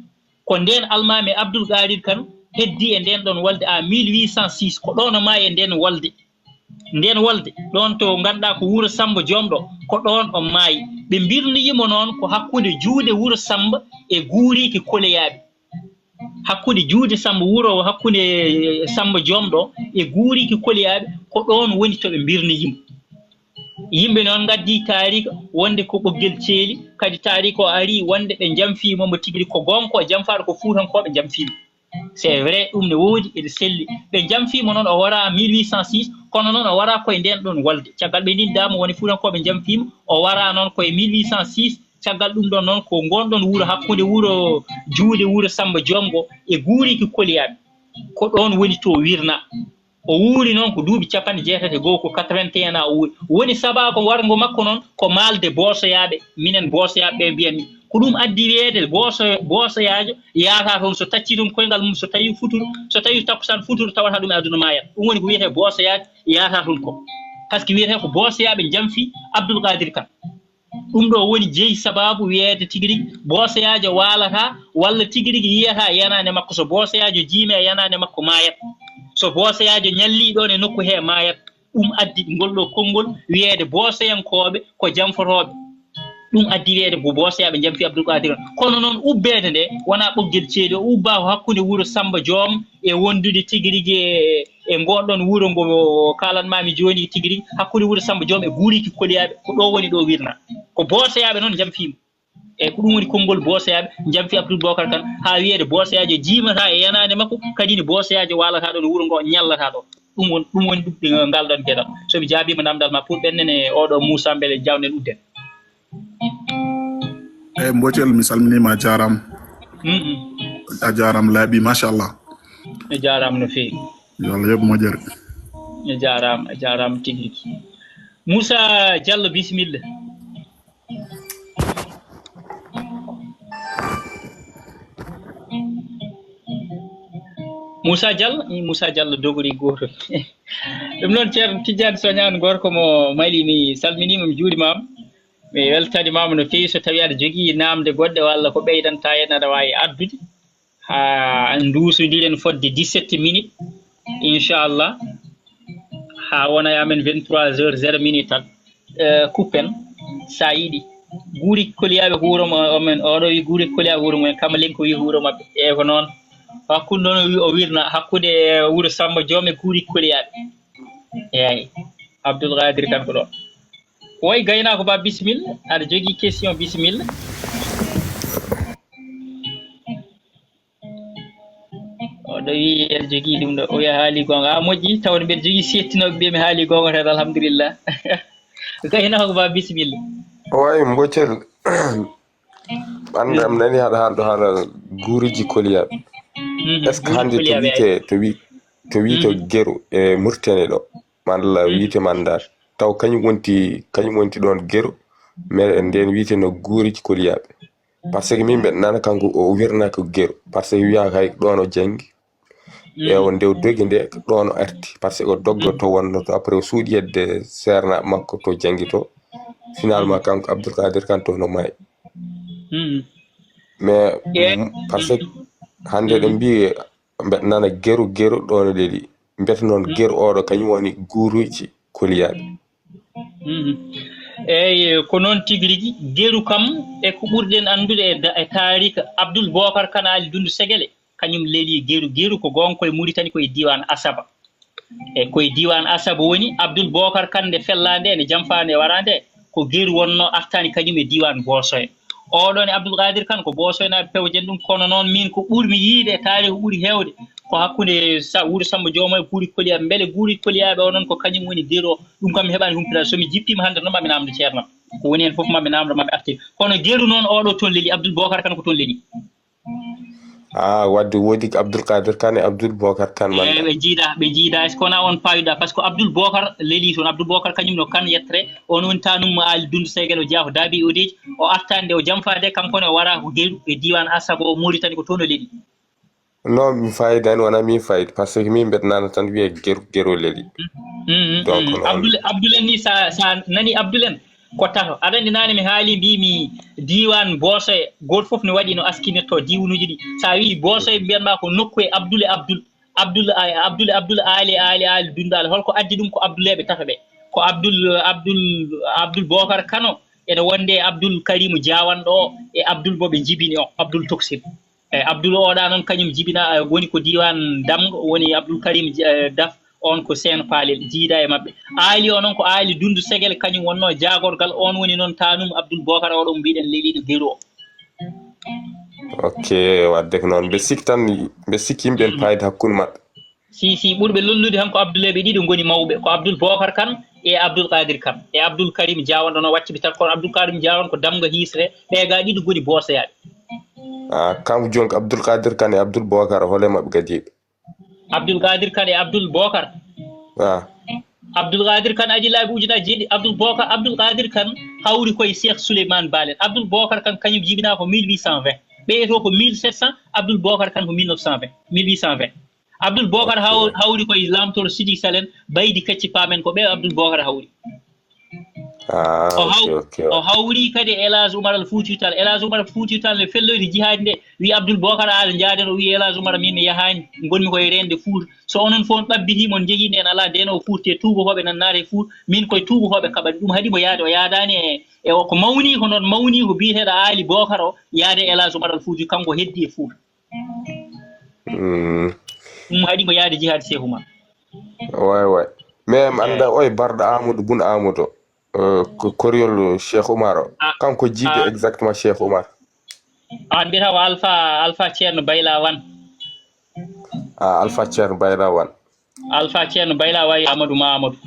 Ko ndeen almaami Abdoul Qadir Kane heddii e ndeen ɗoon wolde à mille huit cent six, ko ɗoon o maayi e ndeen wolde. Ndeen wolde, ɗoon to ngannduɗaa ko wuro Sammba Joom ɗo, ko ɗoon o maayi. Ɓe mbirnoyi mo noon ko hakkunde juuɗe wuro Sammba e guuriiki koleyaaɓe. Hakkunde juuɗe Sammba wuro, hakkunde Sammba Joom ɗo e guuriiki koleyaaɓe, ko ɗoon woni to ɓe mbirnoyi mo. Yimɓe noon ngaddii taariika wonde ko Ɓoggel Ceeli, kadi taariika o arii wonde ɓe njamfii mo, mo tigi ko goonga, ko jamfaaɗo ko Fuutankooɓe njamfii mo. C'est vrai, ɗum ne woodi, ene selli. Ɓe njamfii mo noon, o waraa mille huit cent six, kono noon o waraa koye ndeen ɗoon wolde. Caggal ɓe ndindaa mo, woni Fuutankooɓe njamfii mo, o waraa noon koye mille huit cent six. Caggal ɗum ɗoon noon, ko ngoon ɗoon wuro, hakkunde wuro juuɗe wuro Sammba Joom ngo e guuriiki koleyaaɓe. Ko ɗoon woni to wirnaa. O wuuri noon ko duuɓi capanɗe jeetati e go'o, ko quatre-vingt-un ans o wuuri. Woni sabaa ko warngo makko noon ko maalde Boosoyaaɓe, minen Boosoyaaɓe ɓe mbiyanmi. Ko ɗum addi wiyeede Booso-, Boosoyaajo yahata toon, so taccii toon koyngal mum, so tawii futuro, so tawii takkusaan futuro, tawata ɗum e aduna maayat. Ɗum woni ko wiyetee Boosoyaajo yahata toon ko. Par ce que wiyetee ko Boosoyaaɓe njamfii Abdoul Qadir Kane. Ɗum ɗo woni jeyi sabaabu wiyeede tigi rigi Boosoyaajo waalata walla tigi rigi yiyata yanaande makko. So Boosoyaajo jiimi e yanaande makko maayat. So Boosoyaajo ñallii ɗoon e nokku hee maayat. Ɗum addi ngol ɗo konngol wiyeede Boosoyankooɓe ko jamfotooɓe. Ɗum addi wiyeede ko Boosoyaaɓe njamfii Abdoul Qadir. Kono noon ubbeede nde wonaa Ɓoggel Ceeli, o ubbaa ko hakkunde wuro Sammba Joom e wondude tigi rigi e e ngoon ɗoon wuro ngo kaalanmaami jooni tigi rigi, hakkunde wuro Sammba Joom e guuriiki koleyaaɓe, ko ɗo woni ɗo wirnaa. Ko Boosoyaaɓe noon njamfii mo. Eeyi, ko ɗum woni konngol Boosoyaaɓe njamfii Abdoul Bocar Kane, haa wiyeede Boosoyaajo jiimataa e yanaande makko, kadi ne Boosoyaajo waalataa ɗoon wuro ngo, ñallataa ɗo. Ɗum woni, ɗum woni ɗum, eh, ngal ɗoon geɗal. So mi jaabiima naamndal ma pour ɓennene oɗo Moussa, mbele jaawɗen udden. Eeyi, Mbotel, mi salminiima, a jaaraama. Mm, mm. A jaaraama, laaɓi, machallah. A jaaraama no feewi. Yo Allah yoɓ moƴƴere. A jaaraama, a jaaraama tigi rigi. Moussa Diallo, bisimilla. Moussa Diallo, i Moussa Diallo dogori gooto. Ɗum noon, Ceerno Tijjani Soñaan, gorko mo Mali, mi salminiima, mi juurimaama. Mi weltanimaama no feewi. So tawii aɗa jogii naamnde goɗɗe walla ko ɓeydanta en, aɗa waawi addude. Haa nduusondiren fodde dix-sept minutes, inchallah. Haa wona e amen vingt-trois heures zéro minute tan. Eh, kuppen, so a yiɗi. Guuri koliyaaɓe ko wuro ma, omen, oɗo wi guuri koliyaaɓe wuro mumen, Kamalenko wi ko wuro maɓɓe. Eeyi, ko noon. Hakkunde noon o wi, o wirna hakkunde wuro Samba Joom e guuri koliyaaɓe. Eeyi, Abdoul Qadir Kane ko ɗo. Woy, gaynaako ba, bisimilla. Aɗa jogii question, bisimilla. Oɗo wi eɗa jogii ɗum ɗo, o wiya haali goonga. A moƴƴi, tawde mbeɗa jogii settinooɓe, mbiya mi haali goonga tan, alhamdulillah. Gaynaako ba, bisimilla. Wayi, Mboccel, ɓanndu am nani haɗa haalɗo haala guuriji koliyaaɓe. Mhm, Est-ce que guuri hannde to koliyaaɓe, wiyte, to wi, to wiyto Gero e Murtene ɗo, malla wiyte Mandar, taw kañum wonti, kañum wonti ɗoon Gero, mais ndeen wiyte no guuriji koliyaaɓe. Par ce que min mbeɗa nana kanko o wirna ko Gero, par ce que wiya kay ɗoon o janngi. E o nde o dogi nde, ɗoon o arti, par ce que o doggo to wonno to, après o suuɗi hedde seernaaɓe makko to janngi to. Finalement, kanko Abdoul Qadir Kane to no maayi. Mhm. Mais Eeyi. mm, par ce que hannde ɗo mbiyi mbeɗa nana Gero, Gero ɗoon o leli. Mbiyata noon Gero oɗo kañum woni guuruji koliyaaɓe. Mhm. Eeyi, ko noon tigi rigi. Gero kam, e ko ɓurɗen anndude e da-, e taarika, Abdoul Bokar Kane Aali Dundu Segele, kañum leli Gero. Gero ko goonga ko e Mauritanie, ko e diiwaan Asaba. E ko e diiwaan Asaba woni. Abdoul Bokar Kane nde fellaa nde, nde jamfaa nde waraa nde, ko Gero wonnoo artaani kañum e diiwaan Boosoya. Oɗo ne Abdoul Qadir Kane ko Boosoynaaɓe pewjen ɗum, kono noon min ko ɓurmi yiide e taarih ko ɓuri heewde ko hakkunde sa-, wuro Samba Jooma e guuri koliyaaɓe. Mbele guuri koliyaaɓe o noon ko kañum woni Gero o? Ɗum kam mi heɓaani humpitaade. So mi jippiima hannde noon, maa mi naamndo ceerno am. Ko woni heen fof maa mi naamndo, maa mi artir. Kono Gero noon oɗo toon leli, Abdoul Bokar Kane ko toon leli. Ah, wadde woodi ko Abdoul Qadir Kane e Abdoul Bokar Kane Eeyi, Mandar. ɓe njiida, ɓe njiida, est-ce que wonaa oon paayuɗaa? Par ce que Abdoul Bokar leli toon, Abdoul Bokar kañum no Kane yettere, on woni taanum mo Aali Dundu Segele, o jeyaa ko Daabi Odeji, o artaani nde, o jamfaa nde, kanko ne o waraa ko Gero e diiwaan Asaba o Mauritanie, ko toon o leli. Non, mi fayida en wona min fayida, par ce que min mbeɗa nana tan wiye Gero, Gero leli. Mhm, Donc, mhm. noon. Abdoul, Abdoul en ni sa, sa nani Abdoul en ko tato. Aɗa anndi naane mi haali mbimi diiwaan Boosoye, gooto fof ne waɗi no askinirto diiwanuuji ɗi. Sa wii Boosoye mbiyatma ko nokku e Abdoul e Abdoul. Abdoul, a-, Abdoul, Abdoul Aali, Aali, Aali Dundu Aali. Holko addi ɗum? Ko Abdoulleeɓe tato ɓe. Ko Abdoul, Abdoul, Abdoul Bokar Kano ene wonde e Abdoul Karimu Jaawanɗo o e Abdoul mo ɓe njibini o, Abdoul Toksir. Eyi, Abdoul oɗa noon kañum jibina, eh, woni ko diiwaan Damga, woni Abdoul Karim, eh, Daf, on ko Seen Paalel, jiida e maɓɓe. Aali o noon ko Aali Dundu Segel, kañum wonnoo jaagorgal, on woni noon taanum Abdoul Bokar oɗo mo mbiɗen leliiɗo Gero o. Ok, wadde ko noon. Mbe sikki tan, mbe sikki yimɓe en paayde hakkunde maɓɓe. Si, si, ɓurɓe lollude han ko Abdoulleeɓe ɗiɗo ngoni mawɓe, ko Abdoul Bokar Kan e Abdoul Qadir Kan, e Abdoul Karim Jaawan ɗon o wacci ɓe tan, kono Abdoul Karim Jaawan ko Damga Hiisre, ɓe ga ɗiɗo ngoni Boosoyaaɓe. Ah, kanko jooni ko Abdoul Qadir Kan e Abdoul Bokar, hol e maɓɓe gadiiɓe? Abdoul Qadir Kan e Abdoul Bokar. Ah, Abdoul Qadir Kan adii laabi ujunaaji jeeɗiɗi. Abdoul Bokar, Abdoul Qadir Kan hawri koye Cheikh Souleymane Balen. Abdoul Bokar Kan kañum jibinaa ko mille huit cent vingt. Ɓeyeto ko mille sept cents, Abdoul Bokar Kan ko mille neuf cent vingt, mille huit cent vingt. Abdoul Bokar haw-, hawri koye laamtoro Sidi Salen, Baydi Kacci Paamen, ko ɓe Abdoul Bokar hawri. ah, O ok, haw-, ok. o hawri kadi e El Hadj Oumar Al Foutiou Tall. El Hadj Oumar Al Foutiou Tall ne felloyde jihaadi nde, wi Abdoul Bokar, aɗa njaaden, o wi El Hadj Oumar, min mi yahaani, ngonmi koye reende Fuuta. So onon fof on ɓabbiti, mon njehii ndeen alaa, ndeen o fuurti e tuubakooɓe nan naata e Fuuta, min koye tuubakooɓe kaɓani. Ɗum haɗi mo yaade, o yaadaani e, e o ko mawni ko noon, mawni ko biyeteeɗo Aali Bokar o, yaade e El Hadj Oumar Al Foutiou, kanko heddi e Fuuta. Mm. Ɗum haɗi mo yaade jihaadi Cheikh Oumar. Way, way. Mais mi annda oye barɗo Amadou Boun Amadou, euh, ko koriyol Cheikh Oumar o. Ah, Kanko jiide ah. Exactement Cheikh Oumar. An mbiyata ko Alpha, Alpha Ceerno Bayla Wan. Ah, Alpha Ceerno Bayla Wan. Alpha Ceerno Bayla wayi Amadou Ma Amadou.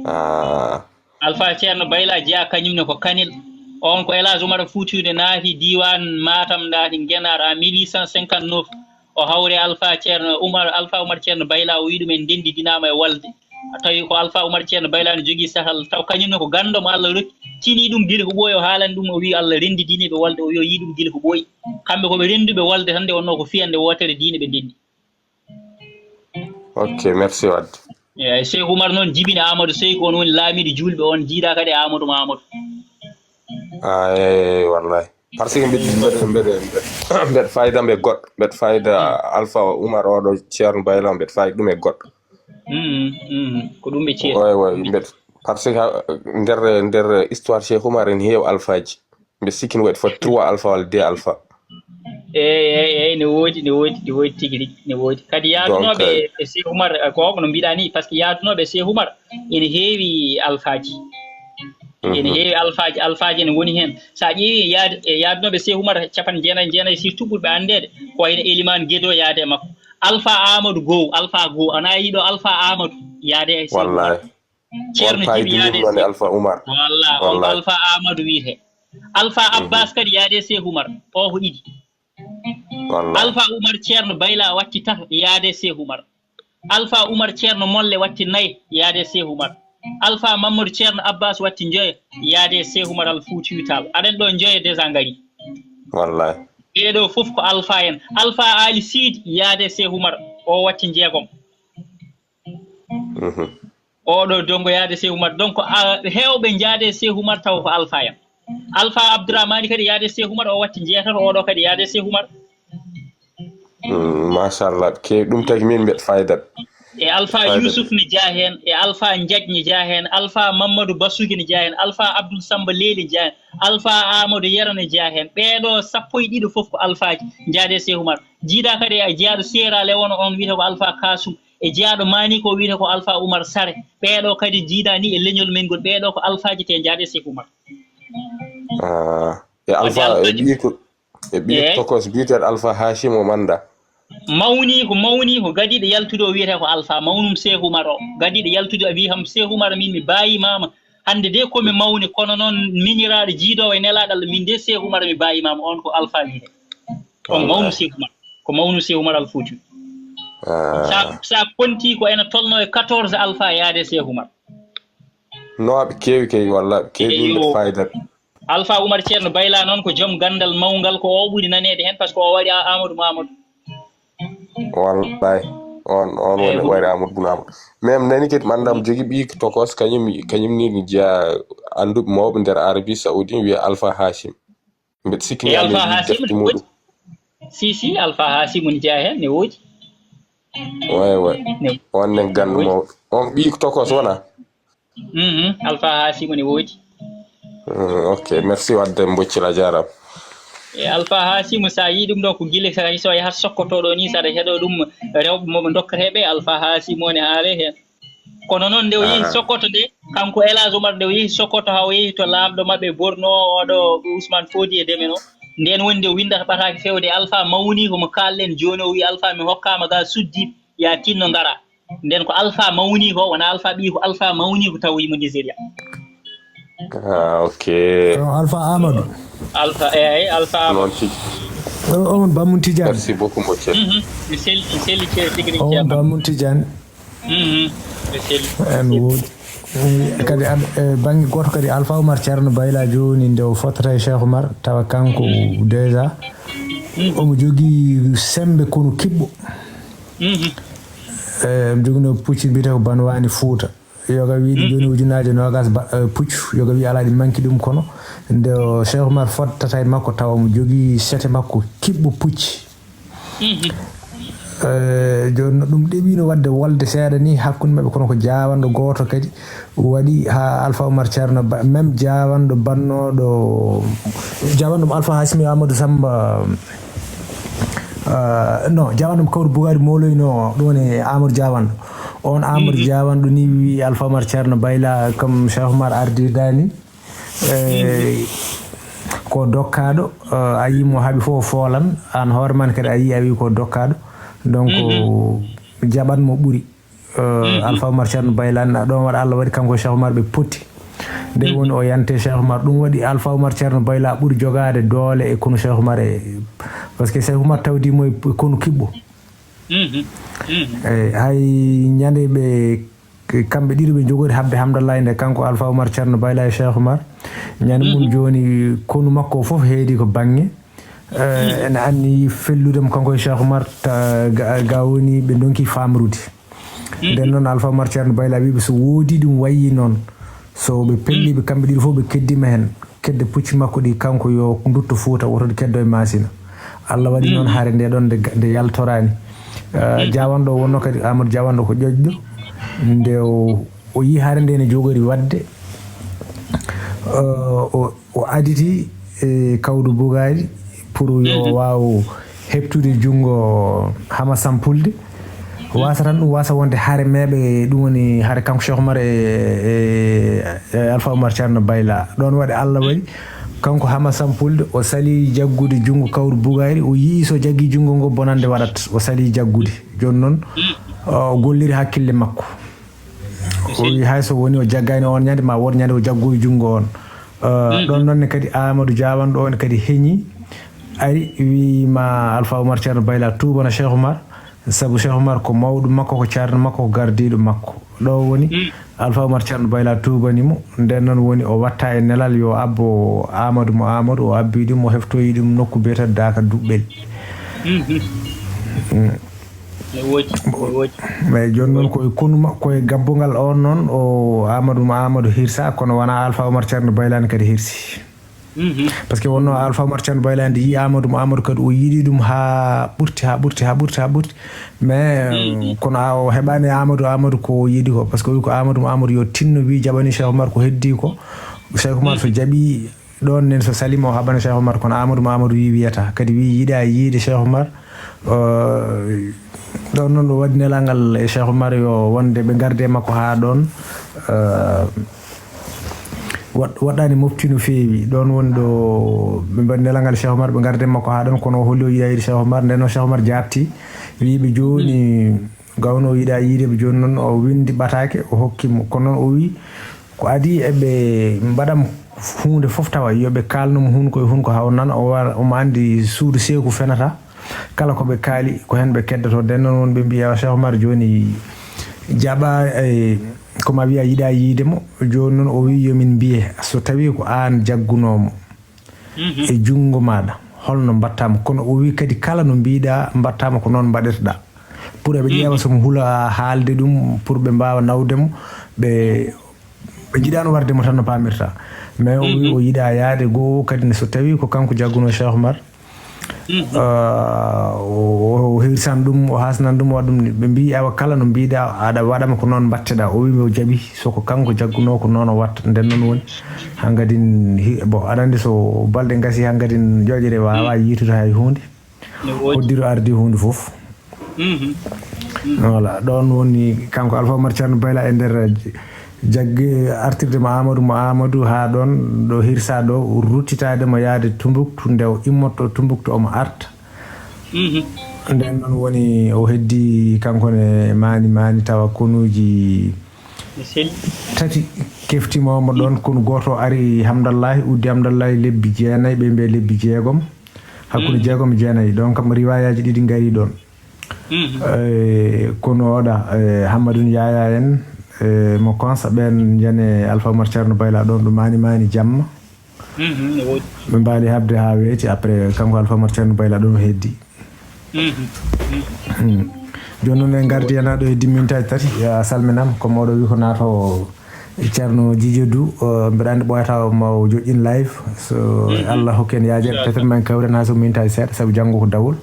Ah, Alpha Ceerno Bayla jeyaa kañum ne ko Kanel. On ko El Hadj Oumar Foutiou nde naati diiwaan Matam, naati Ngenaar en mille huit cent cinquante-neuf. O hawre Alfa Ceerno Umar, Alfa Umar Ceerno Bayla, o wi'i ɗum en ndenndidinaama e walde. Tawi ko Alfa Umar Ceerno Bayla no jogii sahal, taw kañum ne ko ganndo mo Allah rokki, tini ɗum gila ko ɓooyi, o haalani ɗum, o wi'i Allah renndidinii ɓe walde, o wi'i o yi'i ɗum gila ko ɓooyi. Kamɓe ko ɓe rennduɓe walde tan, nde wonnoo ko fiyannde wootere diine ɓe ndenndi. Ok, merci wadde. Eeyi, Cheikh Umar noon jibini Amadou Seyku, on woni laamiiɗo juulɓe, on jiidaa kadi e Amadou Mamadou. Ah, eeyi, wallahi. Par ce que mbeɗa mbeɗa mbeɗa mbeɗa fayda mbe goɗɗo, mbeɗa fayda Alpha Umar oɗo Ceerno Bayla, mbeɗa fayda ɗum e goɗɗo. Mhm, mhm. Ko ɗum ɓe ciya. Way way mbeɗa, par ce que ha- nder nder histoire Cheikh Umar ene heewi alphaji. Mbeɗa sikki ne waɗi foti trois alpha walla deux alpha. Eeyi, eeyi, eeyi, ne woodi, ne woodi, ne woodi tigi rigi, ne woodi. Kadi yaadunooɓe Donc, e Cheikh Umar, eh, ko ko no mbiɗa ni, par ce que yaadunooɓe e Cheikh Umar ene heewi alfaaji. Ene heewi alfaaji, alfaaji ene ngoni heen. So a ƴeewi yaad- e yaadunooɓe Cheikh Umar capanɗe jeenayi e jeenayi, surtout ɓurɓe anndeede, ko wayno Eliman Gedo yaade e makko. Alpha Amadou Gow, Alpha Gow, ana yiɗo Alpha Amadou yaade e Cheikh Umar. Wallahi. Ceerno On payi Jibi ɗum yaade yimɓe e ne Alpha Umar. Walla, on ko Wallahi. Alpha Amadou wiyetee. Alpha Abbas kadi yaade e Cheikh Umar, o ko ɗiɗi. Wallahi. Alpha Umar Ceerno Bayla watti tato yaade e Cheikh Umar. Alpha Umar Ceerno Molle watti nayi yaade e Cheikh Umar. Alpha Mamadou Ceerno Abbas watti njoyo yaade e Cheikh Umar Al Fuutiyu Taal. Aɗen ɗo njoyo déjà ngari. Wallahi. Ɓeeɗo fof ko Alpha en. Alpha Ali Siidi yaade e Cheikh Umar, o watti njeegom. Mhm. Oɗo dongo yaade Cheikh Umar. Donc, a- heewɓe njaade Cheikh Umar taw ko Alpha en. Alpha Abdourahmani kadi yaade Cheikh Umar, o watti njeetato, oɗo kadi yaade Cheikh Umar. Mm, machallah, keewi ɗum tagi min mbeɗa fayda. E Alpha Fayda. Youssouf ne jaa heen, e Alpha Njaaj ne jaa heen, Alpha Mamadou Basugi ne jaa heen, Alpha Abdoul Samba Leli ne jaa heen, Alpha Amadou Yero ne jaa heen. Ɓeeɗo sappo e ɗiɗo fof ko alfaaji njaade Cheikh Umar. Jiidaa kadi e jiyaaɗo Sierra Leone on wiyetee ko Alpha Kasum, e jiyaaɗo Mali ko wiyetee ko Alpha Umar Sare. Ɓeeɗo kadi jiidaa ni e leñol men ngol, ɓeeɗo ko alfaaji te njaade Cheikh Umar. Ah, e Alpha e alfaaji. Ɓiiko e ɓiiko Eeyi. Tokos biyeteeɗo Alpha Hashim o manda. Mawni ko mawni ko gadiiɗo yaltude o wiyetee ko Alpha, mawnum Cheikh Umar o. Gadiiɗo yaltude o wiyi kam Cheikh Umar min mi baayimaama. Hannde de ko mi mawni kono noon miñiraaɗo jiidoowo e nelaaɗo Allah min de Cheikh Umar mi baayimaama, on ko Alpha wiyetee. On mawnu Cheikh Umar. Ko mawnu Cheikh Umar Al Fuuti. Ah, Sa sa konti ko ena tolno e quatorze Alpha yaade Cheikh Umar. No aɓe keewi kay walla aɓe keewi ɗum Eyo. Mbeɗa fayda. Alpha Umar Ceerno Bayla noon ko joom ganndal mawngal, ko o ɓuri naneede heen par ce que o waɗi A- Amadou Mamadou. Wallahi. On on woni Eyo. Wayre Amadou Boun Amadou. Même nani kadi mandam jogi ɓi tokos kañum kañum ni mi jeya annduɓe mawɓe nder Arabie Saoudi wiya Alpha Hashim. Mbeɗa sikki E ni Alpha aɗa Hashim defte ne muɗum. Si si Alpha Hashim ne jeya heen ne woodi. Way way. Ne On nen ganndo mawɗo. On ɓi tokos wona. Mhm, Alpha Hashim ne woodi. Mm, ok, merci wadde mboccila jarama. E Alpha Hashim sa yi ɗum ɗo ko gila sa so yahat Sokoto ɗo ni saɗa heɗo ɗum rewɓe moɓe dokkata ɓe Alpha Hashim woni haale heen. Kono noon nde o yehi Sokoto nde kanko El Hadj Omar nde o yehi Sokoto ha o yehi to laamɗo maɓɓe Borno oɗo Ousmane Fodi e Demeno. Nden woni nde o windata ɓataake fewde Alpha mawni ko mo kaalɗen jooni o wi Alpha mi hokkama ga suddi ya tinno ngara. Nden ko Alpha mawni ko wona Alpha ɓii ko Alpha mawni ko tawoyimo Nigeria. Ah, ok. O Alpha Amadou. Alpha eyi Alpha Amadou. Noon tigi. O on Bammun Tidiane. Merci beaucoup mboccel. Mhm. Mi selli mi selli ceerno tigi O on ceerno. Bammun Tidiane. Mhm. Mi selli. En woodi. Eh, kadi ad- e bangge goto kadi Alpha Oumar Ceerno Bayla joni nde o fottata e Cheikh Oumar tawa kanko déjà omo jogii sembe kono kiɓɓo. Mhm. Eh, omo joginoo pucci mbiyetee ko Banwani Fouta. Yoga wi ɗi joni ujunnaje nogas ba- eh, puccu yoga wi ala ɗi manki ɗum kono nde o Cheikh Oumar fottata e makko tawa omo jogii sete makko kiɓɓo pucci. Eh, joni no ɗum ɗeɓino wadde wolde seeɗa ni hakkunde maɓɓe kono ko jawanɗo goto kadi waɗi ha Alpha Oumar Ceerno Ba- même jawanɗo bannoɗo jawanɗo mo Alpha Hasimi Amadou Samba. Ah, non jawanɗo mo kawru bugari moloyno ɗum woni Amadou Jawanɗo. On Amadou Jawanɗo ni wi Alpha Oumar Ceerno Bayla comme Cheikh Oumar ardirdani. Eh, ko dokkaɗo eh, a yimo haaɓi fof o foolan an hoore man kadi a yi a wi ko dokkaɗo donc jaɓan mo ɓuuri. Eh, Alpha Oumar Ceerno Bayla na ɗon waɗa Allah waɗi kanko Cheikh Oumar ɓe potti nde woni o yante Cheikh Oumar ɗum waɗi Alpha Oumar Ceerno Bayla ɓuuri jogaade doole e kono Cheikh Oumar e Parce que Cheikh Oumar tawdi mo e konu kiɓɓo. Eyi, hay ñande ɓe, kamɓe ɗiɗo ɓe jogori habde Hamdallahi nde, kanko Alpha Oumar Ceerno Bayla e Cheikh Oumar. Ñande mum jooni konu makko o fof heedi ko bannge. Eh, ene anni fellude mo kanko e Cheikh Oumar, ta-, ga, ga woni ɓe ndonki famrude. Nden noon Alpha Oumar Ceerno Bayla wiiɓe so woodi ɗum wayi noon, so ɓe pelliɓe kamɓe ɗiɗo fof ɓe keddima heen, kedde pucci makko ɗi kanko yo ndutto Fuuta, woto ɗi keddo e Masina. Allah waɗi noon hare nde ɗon nde, nde yaltoraani. Eh, Jawanɗo o wonno kadi, Amadou Jawanɗo ko ƴoƴɗo. Nde o, o yii hare nde ne jogori waɗde, eh, o, o aditi e Kawdu Bugaari pour yo waaw heɓtude junngo Hama Sampulde. Wasa tan ɗum wasa wonde hare meeɓe, ɗum woni hare kanko Cheikh Oumar e, e, e Alpha Oumar Ceerno Bayla. Ɗoon waɗi Allah waɗi kanko Hama Sampulde o sali jaggude junngo Kawdu Bugaari, o yii so jaggi junngo ngo bonande waɗat, o sali jaggude. Jooni noon, o golliri hakkille makko. O wi hay so woni o jaggaani on ñande, ma wood ñande o jaggoyi junngo on. Eh, ɗon noon ne kadi Amadou Diawane ɗo ne kadi heñi, ari wi ma Alpha Oumar Ceerno Bayla tuubana Cheikh Oumar, sabu Cheikh Oumar ko mawɗo makko, ko ceerno makko, ko gardiiɗo makko. Ɗo woni Alpha Oumar Ceerno Bayla tuubani mo, nden noon woni o watta e nelal yo abbo Amadou mo Amadou, o abbi ɗum, o heftoyi ɗum nokku biyeteeɗo Daaka Duɓɓel. Mm. Ne woodi, ne woodi. Mais jooni noon koye konu ma-, koye gabbugal on noon, o Amadou mo Amadou hirsa, kono wona Alpha Oumar Ceerno Bayla ne kadi hirsi. Parce que wonno Alpha Oumar Ceerno Bayla nde yii Amadou mo Amadou kadi o yiɗi ɗum haa ɓurti, haa ɓurti, haa ɓurti, haa ɓurti. Mais, kono a, o heɓaani Amadou, Amadou ko o yiɗi ko. Parce que o wi ko Amadou mo Amadou yo tinno wi jaɓani Cheikh Oumar ko heddi ko. Cheikh Oumar so jaɓi ɗon nen so salima o haɓana Cheikh Oumar, kono Amadou mo Amadou wi wiyata. Kadi wi yiɗa yiide Cheikh Oumar. Eh, ɗon noon o waɗi nelagal e Cheikh Oumar yo wonde ɓe garde makko haa ɗon. Eh, waɗ-, waɗɗani mofti no feewi. Ɗon woni ɗo ɓe mbaɗi nelagal Cheikh Oumar, ɓe garde makko haa ɗon, kono o holli o yiɗa yiide Cheikh Oumar. Nden noon Cheikh Oumar jaabti, wi ɓe jooni gawno o yiɗa yiide ɓe. Jooni noon o windi ɓataake, o hokki mo. Kono noon o wi ko adi eɓe mbaɗam huunde fof tawa, yo ɓe kaalno mo hunko e hunko haa o nana, o wa-, omo anndi suudu seeku fenata. Kala ko ɓe kaali, ko heen ɓe keddoto. Nden noon won ɓe mbiya Cheikh Oumar jooni jaɓa, eh, ko ma wiya yiɗa yiide mo. Jooni noon o wi yo min mbiye, so tawi ko aan jaggunoo mo e junngo maaɗa, holno mbaɗtaa mo? Kono o wi kadi kala no mbiɗa mbaɗtaa mo ko noon mbaɗirɗa. Pour eɓe ƴeewa so mo hula haalde ɗum, pour ɓe mbaawa nawde mo, ɓe, ɓe njiɗaano warde mo tan no paamirta. Mais o wi o yiɗa yaade goo kadi ne so tawi ko kanko jaggunoo Cheikh Oumar, Ah, o, o hirsan ɗum, o hasnan ɗum, o waɗa ɗum ni. Ɓe mbi, awa kala no mbiɗa, aɗa waɗa mo ko noon mbatteɗa. O wi o jaɓi, so ko kanko jaggunoo ko noon o watta. Nden noon woni, hangadin, hi-, bon, aɗa anndi so balɗe ngasi, hangadin ƴoƴre waawa yiitude hay huunde. Hoddiro ardi huunde fof. Voilà, ɗoon woni kanko Alpha Oumar Ceerno Bayla e nder jaggi artirde mo Amadou, mo Amadou haa ɗoon ɗo hirsa ɗo, ruttitaade mo yaade Tumbuktu, nde o immotto Tumbuktu omo arta. Nden noon woni o heddi kanko ne maani maani tawa konuuji tati keftimooma ɗoon, konu gooto ari Hamdallahi, uddi Hamdallahi lebbi jeenayi, ɓe mbiya lebbi jeegom, hakkunde jeegom e jeenayi. Ɗoon kam riwayaaji ɗiɗi ngarii ɗoon. Eh, kono oɗa, eh, Hammadun Yaya en, eh, mo Konsa ɓeen njane Alpha Oumar Ceerno Bayla ɗoon ɗo maani maani jamma. Ɓe mbaali haɓde haa weeti, après kanko Alpha Oumar Ceerno Bayla ɗoon heddi. Hmm. Jooni noon en ngardi heen haa ɗo heddi mintaaji tati, a salminaama, comme oɗo wi ko naato Ceerno Jijo Du, eh, mbeɗa anndi ɓooyata ma o joƴƴin live, so Allah hokki en yaajere, peut-être ma en kawren haa so mintaaji seeɗa, sabu janngo ko dawol.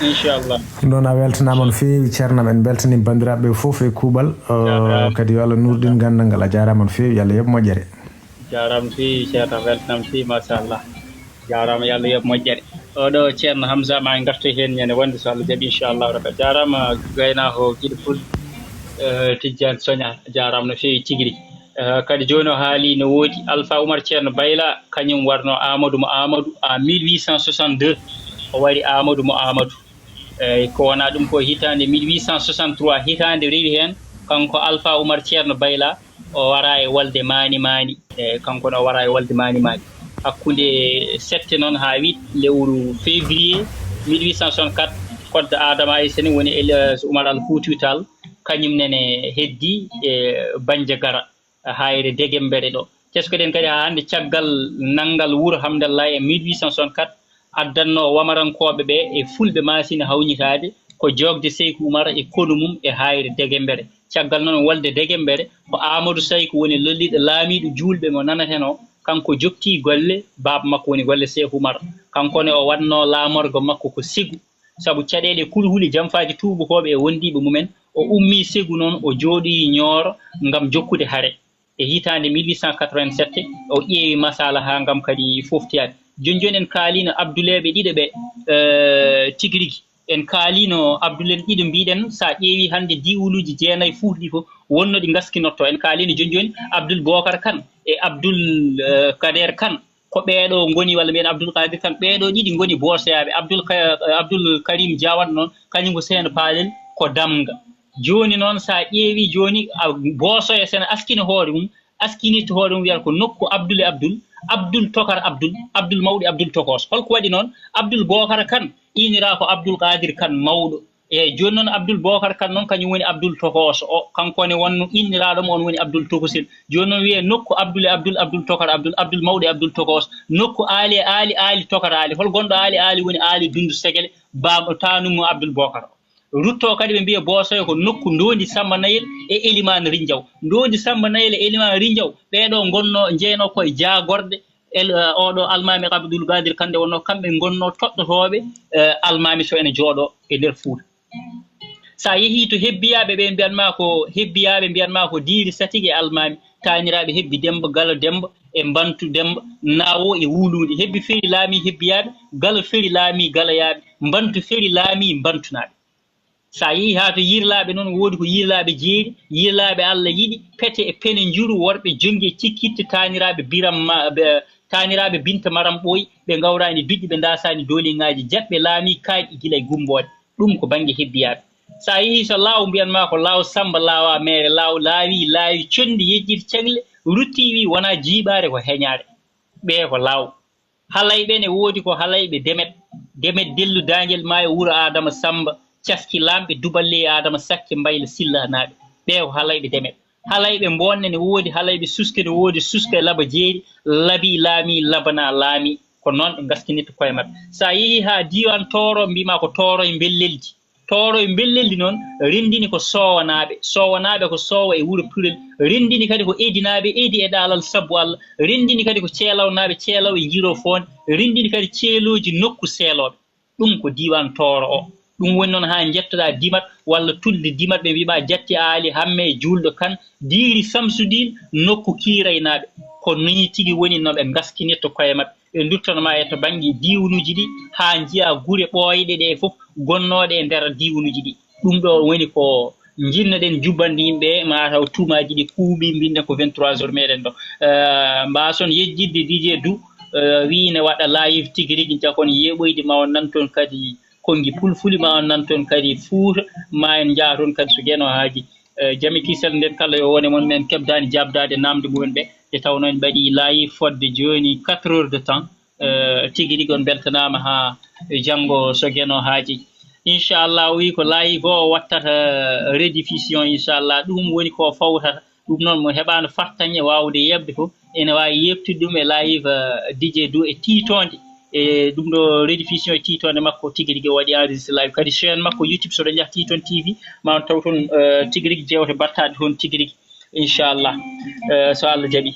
Inchallah. Ɗum noon a weltanaama no feewi, Ceerno am, en mbeltanii banndiraaɓe ɓe fof e kuuɓal, eh, kadi yo Allah nuurɗin ganndal ngal. A jaaraama no feewi, yo Allah yoɓ moƴƴere. Jaaraama no feewi, Ceerno, a weltanaama no feewi, machallah. Jaaraama, yo Allah yoɓ moƴƴere. Oɗo Ceerno Hamza, ma en ngartoy heen ñande wonde so Allah jaɓi, inchallahu rabbi. A jaaraama, gaynaako Giɗo Pul, eh, Tijjaan Soña, a jaaraama no feewi tigi rigi. Eh, kadi jooni o haali no woodi, Alpha Oumar Ceerno Bayla, kañum warno Amadou mo Amadou en mille huit cent soixante-deux, o wari Amadou mo Amadou. Eyi, ko wonaa ɗum ko hitaande mille huit cent soixante-trois, hitaande rewi heen, kanko Alpha Oumar Ceerno Bayla, o wara e wolde maani maani. Eyi, kanko ne o wara e wolde maani maani. Hakkunde sette noon haa huit lewru février, mille huit cent soixante-quatre, kodda Adama Ayse ne woni Elias Umar Al Fuutiyu Taal, kañum nene heddi e Banjagara, hayre Degembere ɗo. Teskoɗen kadi haa hannde caggal nanngal wuro Hamdallah e mille huit cent soixante-quatre, addanno wamarankooɓe ɓe e fulɓe maasina hawñitaade ko jookde Seyku Umar e konu mum e hayre Degembere. Caggal noon wolde Degembere, ko Amadou Sayku woni lolliɗo laamiiɗo juulɓe mo nanatenoo, kanko joktii golle, baaba makko woni golle Seyku Umar. Kanko ne o waɗnoo laamorgo makko ko Segu, sabu caɗeele kulhuli jamfaaji tuubakooɓe e wondiiɓe mumen, o ummii Segu noon, o jooɗoyi Ñooro ngam jokkude hare. E hitaande mille huit cent quatre-vingt-sept, o ƴeewi masala haa ngam kadi fooftiyaade. Jooni jooni en kaaliino Abduleeɓe ɗiɗo ɓe, eh, tigi rigi. En kaaliino Abdul en ɗiɗo mbiɗen, so a ƴeewi hannde diiwunuuji jeenayi fuuɗi ɗi fof wonno ɗi ngaskinottoo. En kaaliino jooni jooni Abdul Bookar Kan e Abdul, eh, Kadeer Kan. Ko ɓeeɗo ngoni, walla mbiyen Abdul Qaadir Kan, ɓeeɗo ɗiɗi ngoni boosoyaaɓe. Abdul Ka-, Abdul Karim Jawat noon, kañum ko Seyno Paalel, ko Damga. Jooni noon, so a ƴeewi jooni, a, boosoya so ene askini hoore mum, askinirta hoore mum, wiyata ko nokku Abdul e Abdul, Abdul Tokar Abdul, Abdul Mawɗi Abdul Tokos. Holko waɗi noon? Abdul Bookar Kan innira ko Abdul Qaadir Kan Mawɗo. Eeyi, jooni noon Abdul Bookar Kan noon, kañum woni Abdul Tokooso o, kanko ne wonno inniraaɗo mo, on woni Abdul Tokosel. Jooni noon wiyee nokku Abdul e Abdul, Abdul Tokar Abdul, Abdul Mawɗo e Abdul Tokooso, nokku Aali e Aali, Aali Tokar Aali. Hol gonɗo Aali e Aali? Woni Aali Dundu Segele, baaba taanum mo Abdul Bookar o. Ruttoo kadi ɓe mbiya Boosoyo ko nokku Ndoondi Sammba Nayel e Elimaan Rinjaw. Ndoondi Sammba Nayel e Elimaan Rinjaw, ɓee ɗoo ngonnoo, njeynoo koye jaagorɗe, El-, eh, oo ɗoo almaami Abdul Qaadir Kan, nde wonnoo kamɓe ngonnoo toɗɗotooɓe, eh, almaami so ene jooɗoo e nder Fuuta. So a yehii to Hebbiyaaɓe, ɓe mbiyat maa ko Hebbiyaaɓe, mbiyat maa ko Diiri Satigi e almaami, taaniraaɓe Hebbi Demmba, Galo Demmba e Mbantu Demmba, Naawo e Wuluude. Hebbi feri laamii Hebbiyaaɓe, Galo feri laamii Galoyaaɓe, Mbantu feri laamii Mbantunaaɓe. So a yehii haa to Yirlaaɓe noon, woodi ko Yirlaaɓe jeeri, Yirlaaɓe Alla yiɗi, pete e pene njuru, worɓe jonngi e cikkitte, taaniraaɓe Biram Ma-, ɓe, taaniraaɓe Binta Maram Ɓooy, ɓe ngawraani duƴƴe, ɓe ndaasaani dooliŋaaji, jaɓɓe laamii kaaƴɗi gila e Gummboode. Ɗum ko bannge Hebbiyaaɓe. So a yehii to Laaw, mbiyan maa ko Laaw Sammba, Laawa Meere, Laaw laawi, laawi conndi, yejjiti cagle, ruttii, wii wonaa jiiɓaare, ko heñaare. Ɓee ko Laaw. Halayɓe ne woodi ko Halayɓe Demet, Demet Dellu Daangel Maayo, wuro Aadama Sammba, caski laamɓe Duballe e Aadama Sakke Mbayla Silla naaɓe. Ɓee ko Halayɓe Demet. Halayɓe Mboonne ne woodi, Halayɓe Suske ne woodi, Suske Laba Jeeri, Labi laamii, Labana laamii. Ko noon ɓe ngaskinitta koye maɓɓe. So a yehii haa diiwaan Tooro, mbiy maa ko Tooro e Mbelleldi. Tooro e Mbelleldi noon, renndini ko Soowanaaɓe. Soowanaaɓe ko Soowa e wuro Purel. Renndini kadi ko Edinaaɓe, Edi e Ɗaalal Sabbu Alla. Renndini kadi ko Ceelawnaaɓe, Ceelaw e Njiro Foonde. Renndini kadi ceelooji nokku seelooɓe. Ɗum ko diiwaan Tooro o. Ɗum woni noon haa njettoɗaa Dimat walla tulde Dimat, ɓe mbiy maa Jatti Aali Hammee Juulɗo Kan, Diiri Samsudiin, nokku Kiiraynaaɓe. Ko nii tigi woni no ɓe ngaskinirta koye maɓɓe. Ɓe nduttono maa e to bannge diiwunuuji ɗi, haa njiyaa gure ɓooyɗe ɗe fof gonnooɗe e nder diiwunuuji ɗi. Ɗum ɗo woni ko njiɗnoɗen jubbande yimɓe, maa taw tuumaaji ɗi kuuɓi, mbinden ko vingt-trois heures meɗen ɗo. Eh, mbaason yejjitde D J Dou, eh, wii ne waɗa live tigi rigi, njakon yeeɓoyde, ma on nan toon kadi konngi pulfuli, ma on nan toon kadi Fuuta, ma en njaha toon kadi so Geno haaji. Eh, Jami Kisel nden kala yo wone mon, men keɓdaani jaabdaade naamnde mumen ɓe, nde tawnoo en mbaɗii live fodde jooni quatre heures de temps. Eh, tigi rigi on mbeltanaama haa janngo so Geno haaji. Inchallah, o wii ko live o wattata rediffusion, inchallah, ɗum woni ko fawtata. Ɗum noon mo heɓaano fartaŋŋe waawde yeeɓde fof, ene waawi yeeɓtude ɗum e live, eh, D J Dou e tiitoonde. E ɗum ɗo rediffusion e tiitoonde makko tigi rigi o waɗi enregistré live. Kadi chaîne makko YouTube, so ɗo njaha Tiitoon T V, ma on taw toon, eh, tigi rigi jeewte battaaɗe toon tigi rigi. Inchallah. Eh, so Allah jaɓi.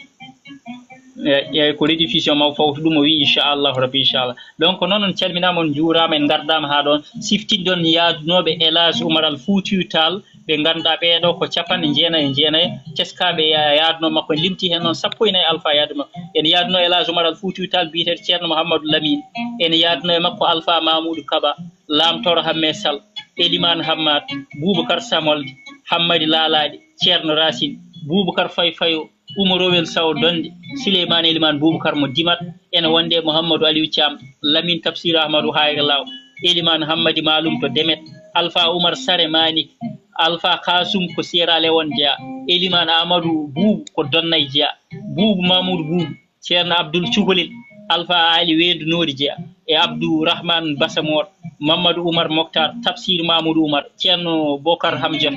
Eh, eh, ko rediffusion maw fawtu ɗum o wi inchallahu rabbi, inchallah. Donc noon on calminaama, on njuuraama, en ngardaama haa ɗoon. Siftinɗon yaadunooɓe El Hadj Oumar Al Foutiyou Tall, ɓe ngannduɗaa ɓee ɗoo ko capanɗe jeenayi e jeenayi teskaaɓe ya-, yaadunoo makko. En limtii heen noon sappo e nayi alfaa yaadu makko. En yaadunoo El Hadj Oumar Al Foutiyou Tall biyeteeɗo Ceerno Mouhamadou Lamine. En yaadunoo e makko Alfaa Mamoudou Kaba, Laamtooro Hammee Sall, Elimaan Hammaat, Buubakar Samolde, Hammadi Laalaaɗi, Ceerno Racine, Buubakar Fay Fayo, Umarowel Saw Donde, Sileymaani Elimaan Buubakar mo Dimat, ene wonde e Mouhamadou Aliou Thiam, Lamine Tafsir Ahmadou Hayre Law, Elimaan Hammadi Maalum to Demet, Alfaa Oumar Sare Manik, Alfaa Kasum ko Sierra Leone jeyaa, Elimaan Amadou Buubu ko Donnay jeyaa, Buubu Mamoudou Buubu, Ceerno Abdul Cukalel, Alfaa Aali Weendu Noori jeyaa, e Abdou Rahman Basamoor, Mamadou Oumar Moctar, Tafsir Mamoudou Oumar, Ceerno Bokar Hamjon,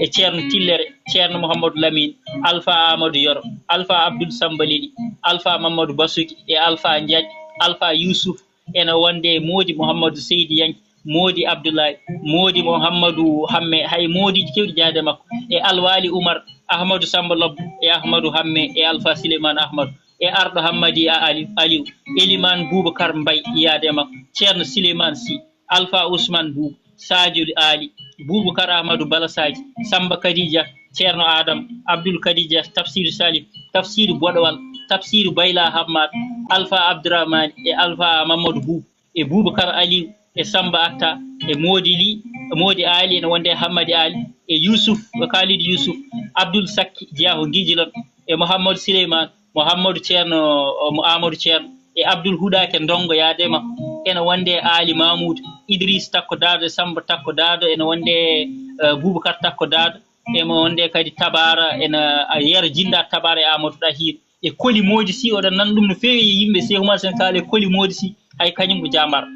e Ceerno Tillere, Ceerno Mouhamadou Lamine, Alpha Amadou Yoro, Alpha Abdoul Samba Leli, Alpha Mamadou Basuki, e Alpha Ndiaye, Alpha Youssouf, ene wonde e Moodi Mouhamadou Seydi Yanke, Moodi Abdoulaye, Moodi Mouhamadou Hamme, hay moodiji kewɗi jaade makko, e Alwali Oumar, Ahmadou Samba Lobbo, e Ahmadou Hamme, e Alpha Souleymane Ahmadou, e Arɗo Hammadi A Ali, Aliou, Eliman Boubacar Mbaye yaade makko, Ceerno Souleymane Sy, Alpha Ousmane Boubou, Sadio Ali, Boubacar Ahmadou Bala Sadji, Samba Kadija, Ceerno Adam, Abdoul Kadija, Tafsir Salif, Tafsir Boɗowal, Tafsir Bayla Hammad, Alpha Abdourahmane, e Alpha Mamadou Boubou, e Boubacar Aliou, e Samba Atta, e Moodi Li, e Moodi Ali, ene wonde e Hammadi Ali, e Youssouf, e Khalid Youssouf, Abdoul Sakki, jeyaa ko Ngijilon, e Mouhamadou Souleymane, Mouhamadou Ceerno, o, mo Amadou Ceerno, e Abdoul Huɗa ke Ndongo yaade makko, ene wonde e Ali Mamoudou, Idriss Takko Dado, e Samba Takko Dado, ene wonde e, eh, Boubacar Takko Dado, emo wonde kadi Tabara, ene, a, Yero Jinda Tabara e Amadou Ɗahir, e Koli Moodi Sy, oɗon nan ɗum no feewi e yimɓe Cheikh Oumar Sène Kala e Koli Moodi Sy, hay kañum ko jambar.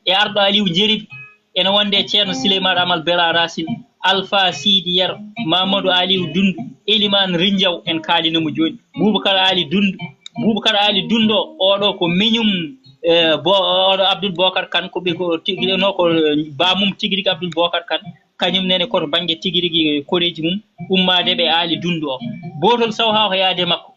E Arɗo Aliou Jeribi, ene wonde e Ceerno Souleymane Amal Bera Racine, Alpha Sidi Yer, Mamadou Aliou Dundu, Elimane Rindiaw, en kaalino mo jooni. Boubacar Ali Dundu, Boubacar Ali Dundo, oɗo ko miñum, eh, bo, oɗo Abdoul Bokar Kane, ko ɓe ko tigi, no ko, eh, bamum tigi rigi Abdoul Bokar Kane, kañum nene koto bannge tigi rigi koreeji mum, ummaade ɓe Ali Dundu o. Bootol Sawha ko yaade makko.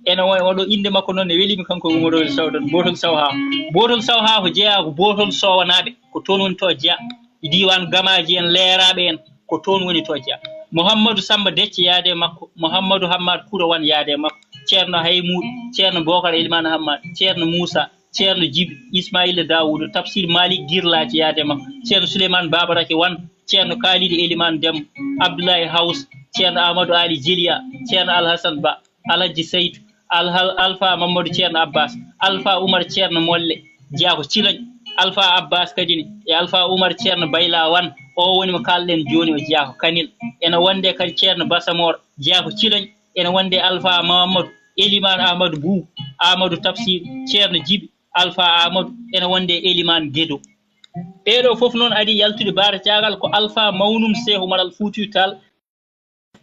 Ene o-, oɗo innde makko noon ne welimi kanko e ummotoore Sawdan. Bootol Sawha. Bootol Sawha ko jeyaa ko Bootol Sowanaaɓe, ko toon woni to jeyaa. E diiwaan Gamaaji en, Leeraaɓe en, ko toon woni to jeyaa. Mouhamadou Samba Decce yaade makko, Mouhamadou Hammad Koura Wane yaade makko, Ceerno Haymuuɗo, Ceerno Bokar Elimane Hammad, Ceerno Moussa, Ceerno Jibi, Ismaila Dawuda, Tafsir Malik Girlaaji yaade makko, Ceerno Souleymane Babarake Wane, Ceerno Kalidou Elimane Demba, Abdoulaye House, Ceerno Amadou Ali Jeliya, Ceerno Alhassan Ba, Alhaji Saydu, Alha-, Alpha Mamadou Ceerno Abbas, Alpha Oumar Ceerno Molle, jeyaa ko Ciloñ, Alpha Abbas kadi ne, e Alpha Oumar Ceerno Bayla Wane, o woni mo kaalɗen jooni, o jeyaa ko Kanel. Ene wonde kadi Ceerno Basamor, jeyaa ko Ciloñ, ene wonde Alpha Mamadou, Elimane Amadou Bou, Amadou Tafsir, Ceerno Jibi, Alpha Amadou, ene wonde Elimane Gedo. Ɓeeɗo fof noon ari yaltude Baara Caagal ko Alpha mawnum Cheikh Oumar Al Foutiyou Tall.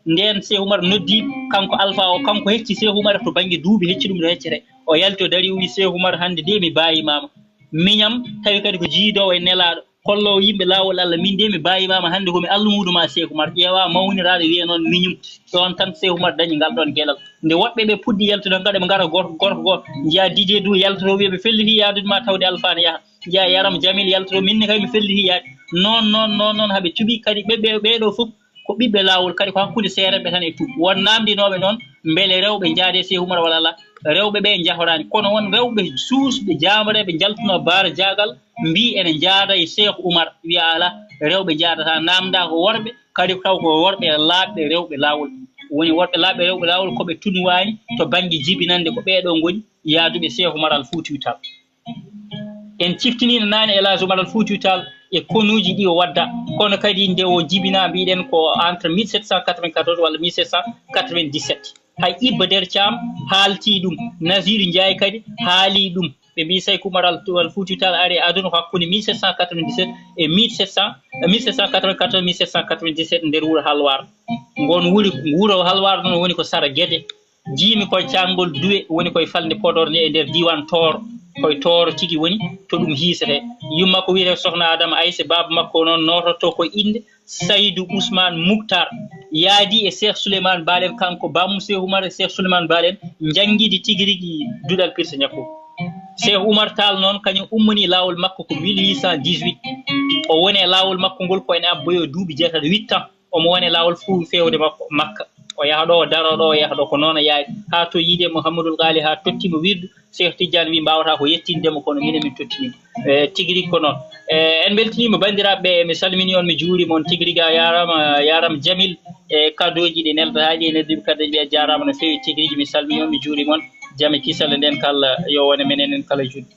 Ndeen Cheikh Oumar noddi kanko Alpha o, kanko hecci Cheikh Oumar to bannge duuɓi, hecci ɗum no heccete. O yalti o dari, o wi, "Cheikh Oumar, hannde de mi baayimaama. Miñam, tawi kadi ko jiidoowo e nelaaɗo, kolloowo yimɓe laawol Allah. Min de mi baayimaama, hannde ko mi almuudo ma Cheikh Oumar." Ƴeewa mawniraaɗo wiye noon miñum. Ɗoon tan Cheikh Oumar dañi ngal ɗoon geɗal. Nde woɗɓe ɓe puɗɗi yaltude, ngara ɓe ngara gooto, gooto, gooto. Njiya Didier Dou yaltotoo, wiya, "Mi felliti yaadude ma tawde Alpha ne yaha." Njiya Yaram Jamil yaltotoo, "Min ne kay mi felliti yaade." Noon, noon, noon, noon, haa ɓe cuɓi kadi ɓe, ɓe, ɓeeɗo fof ko ɓiɓɓe laawol, kadi ko hakkunde seerenɓe tan e tuup. Won naamndinooɓe noon mbele rewɓe njaade Cheikh Oumar walla alaa, rewɓe ɓe njahoraani. Kono won rewɓe suusɓe, jaamreeɓe njaltunoo Baara Jaagal, mbii ene njaada e Cheikh Oumar, wiya alaa, rewɓe njaadataa, naamndaa ko worɓe, kadi taw ko worɓe laaɓɓe, rewɓe laawol. Woni worɓe laaɓɓe, rewɓe laawol ko ɓe tunwaani to bannge jibinannde, ko ɓeeɗo ngoni yaaduɓe Cheikh Oumar Al Foutiyou Tall. En ciftiniino naane El Hadj Oumar Al Foutiyou Tall e konuuji ɗi o wadda, kono kadi nde o jibinaa, mbiɗen ko entre mille sept cent quatre-vingt-quatorze walla mille sept cent quatre-vingt-dix-sept. Hay Ibba Der Thiam haaltii ɗum, Nasir Ndiaye kadi haalii ɗum. Ɓe mbii Sayku Oumar Al, Al Foutiyou Tall ari e aduna ko hakkunde mille sept cent quatre-vingt-dix-sept e mille sept cent, mille sept cent quatre-vingt-quatorze, mille sept cent quatre-vingt-dix-sept nder wuro Halwar. Ngon wuri, wuro Halwar noon woni ko sara Gede. Jiimi koye caangol Duwe, woni koye falnde Podor nde e nder diiwaan Tooro. Koye Tooro tigi woni to ɗum hiisete. Yumma ko wiyetee Sohna Adama Ayse, baaba makko noon noototoo ko innde Saydu Ousmane Moukhtar. Yaadi e Cheikh Souleymane Baal en, kanko bammum Cheikh Oumar e Cheikh Souleymane Baal en njanngidi tigi rigi duɗal Pirsa Ñakku. Cheikh Oumar Tall noon, kañum ummanii laawol makko ko mille huit cent dix-huit. O woni e laawol makko ngol ko ene abboyoo duuɓi jeetati, huit ans. Omo woni e laawol fuu feewde makko Makka. O yaha ɗo, o daro ɗo, o yaha ɗo, ko noon o yaari. Haa to yiide Mouhamadoul Ghali, haa totti mo wirdu. Cheikh Tidiane wi, "Mbaawataa ko yettinde mo, kono minen min tottini mo." E, tigi rigi ko noon. E, en mbeltiniima banndiraaɓe ɓe, mi salminii on, mi juuriima on tigi rigi. A jaaraama, a jaaraama Jamil, e, kadooji ɗi neldataa ɗi, e nodduɓe kadooji ɓe, a jaaraama no feewi tigi rigi. Mi salminii on, mi juuriima on. Jam e kisal e ndeenka Allah yo wone men enen kala e juulɓe.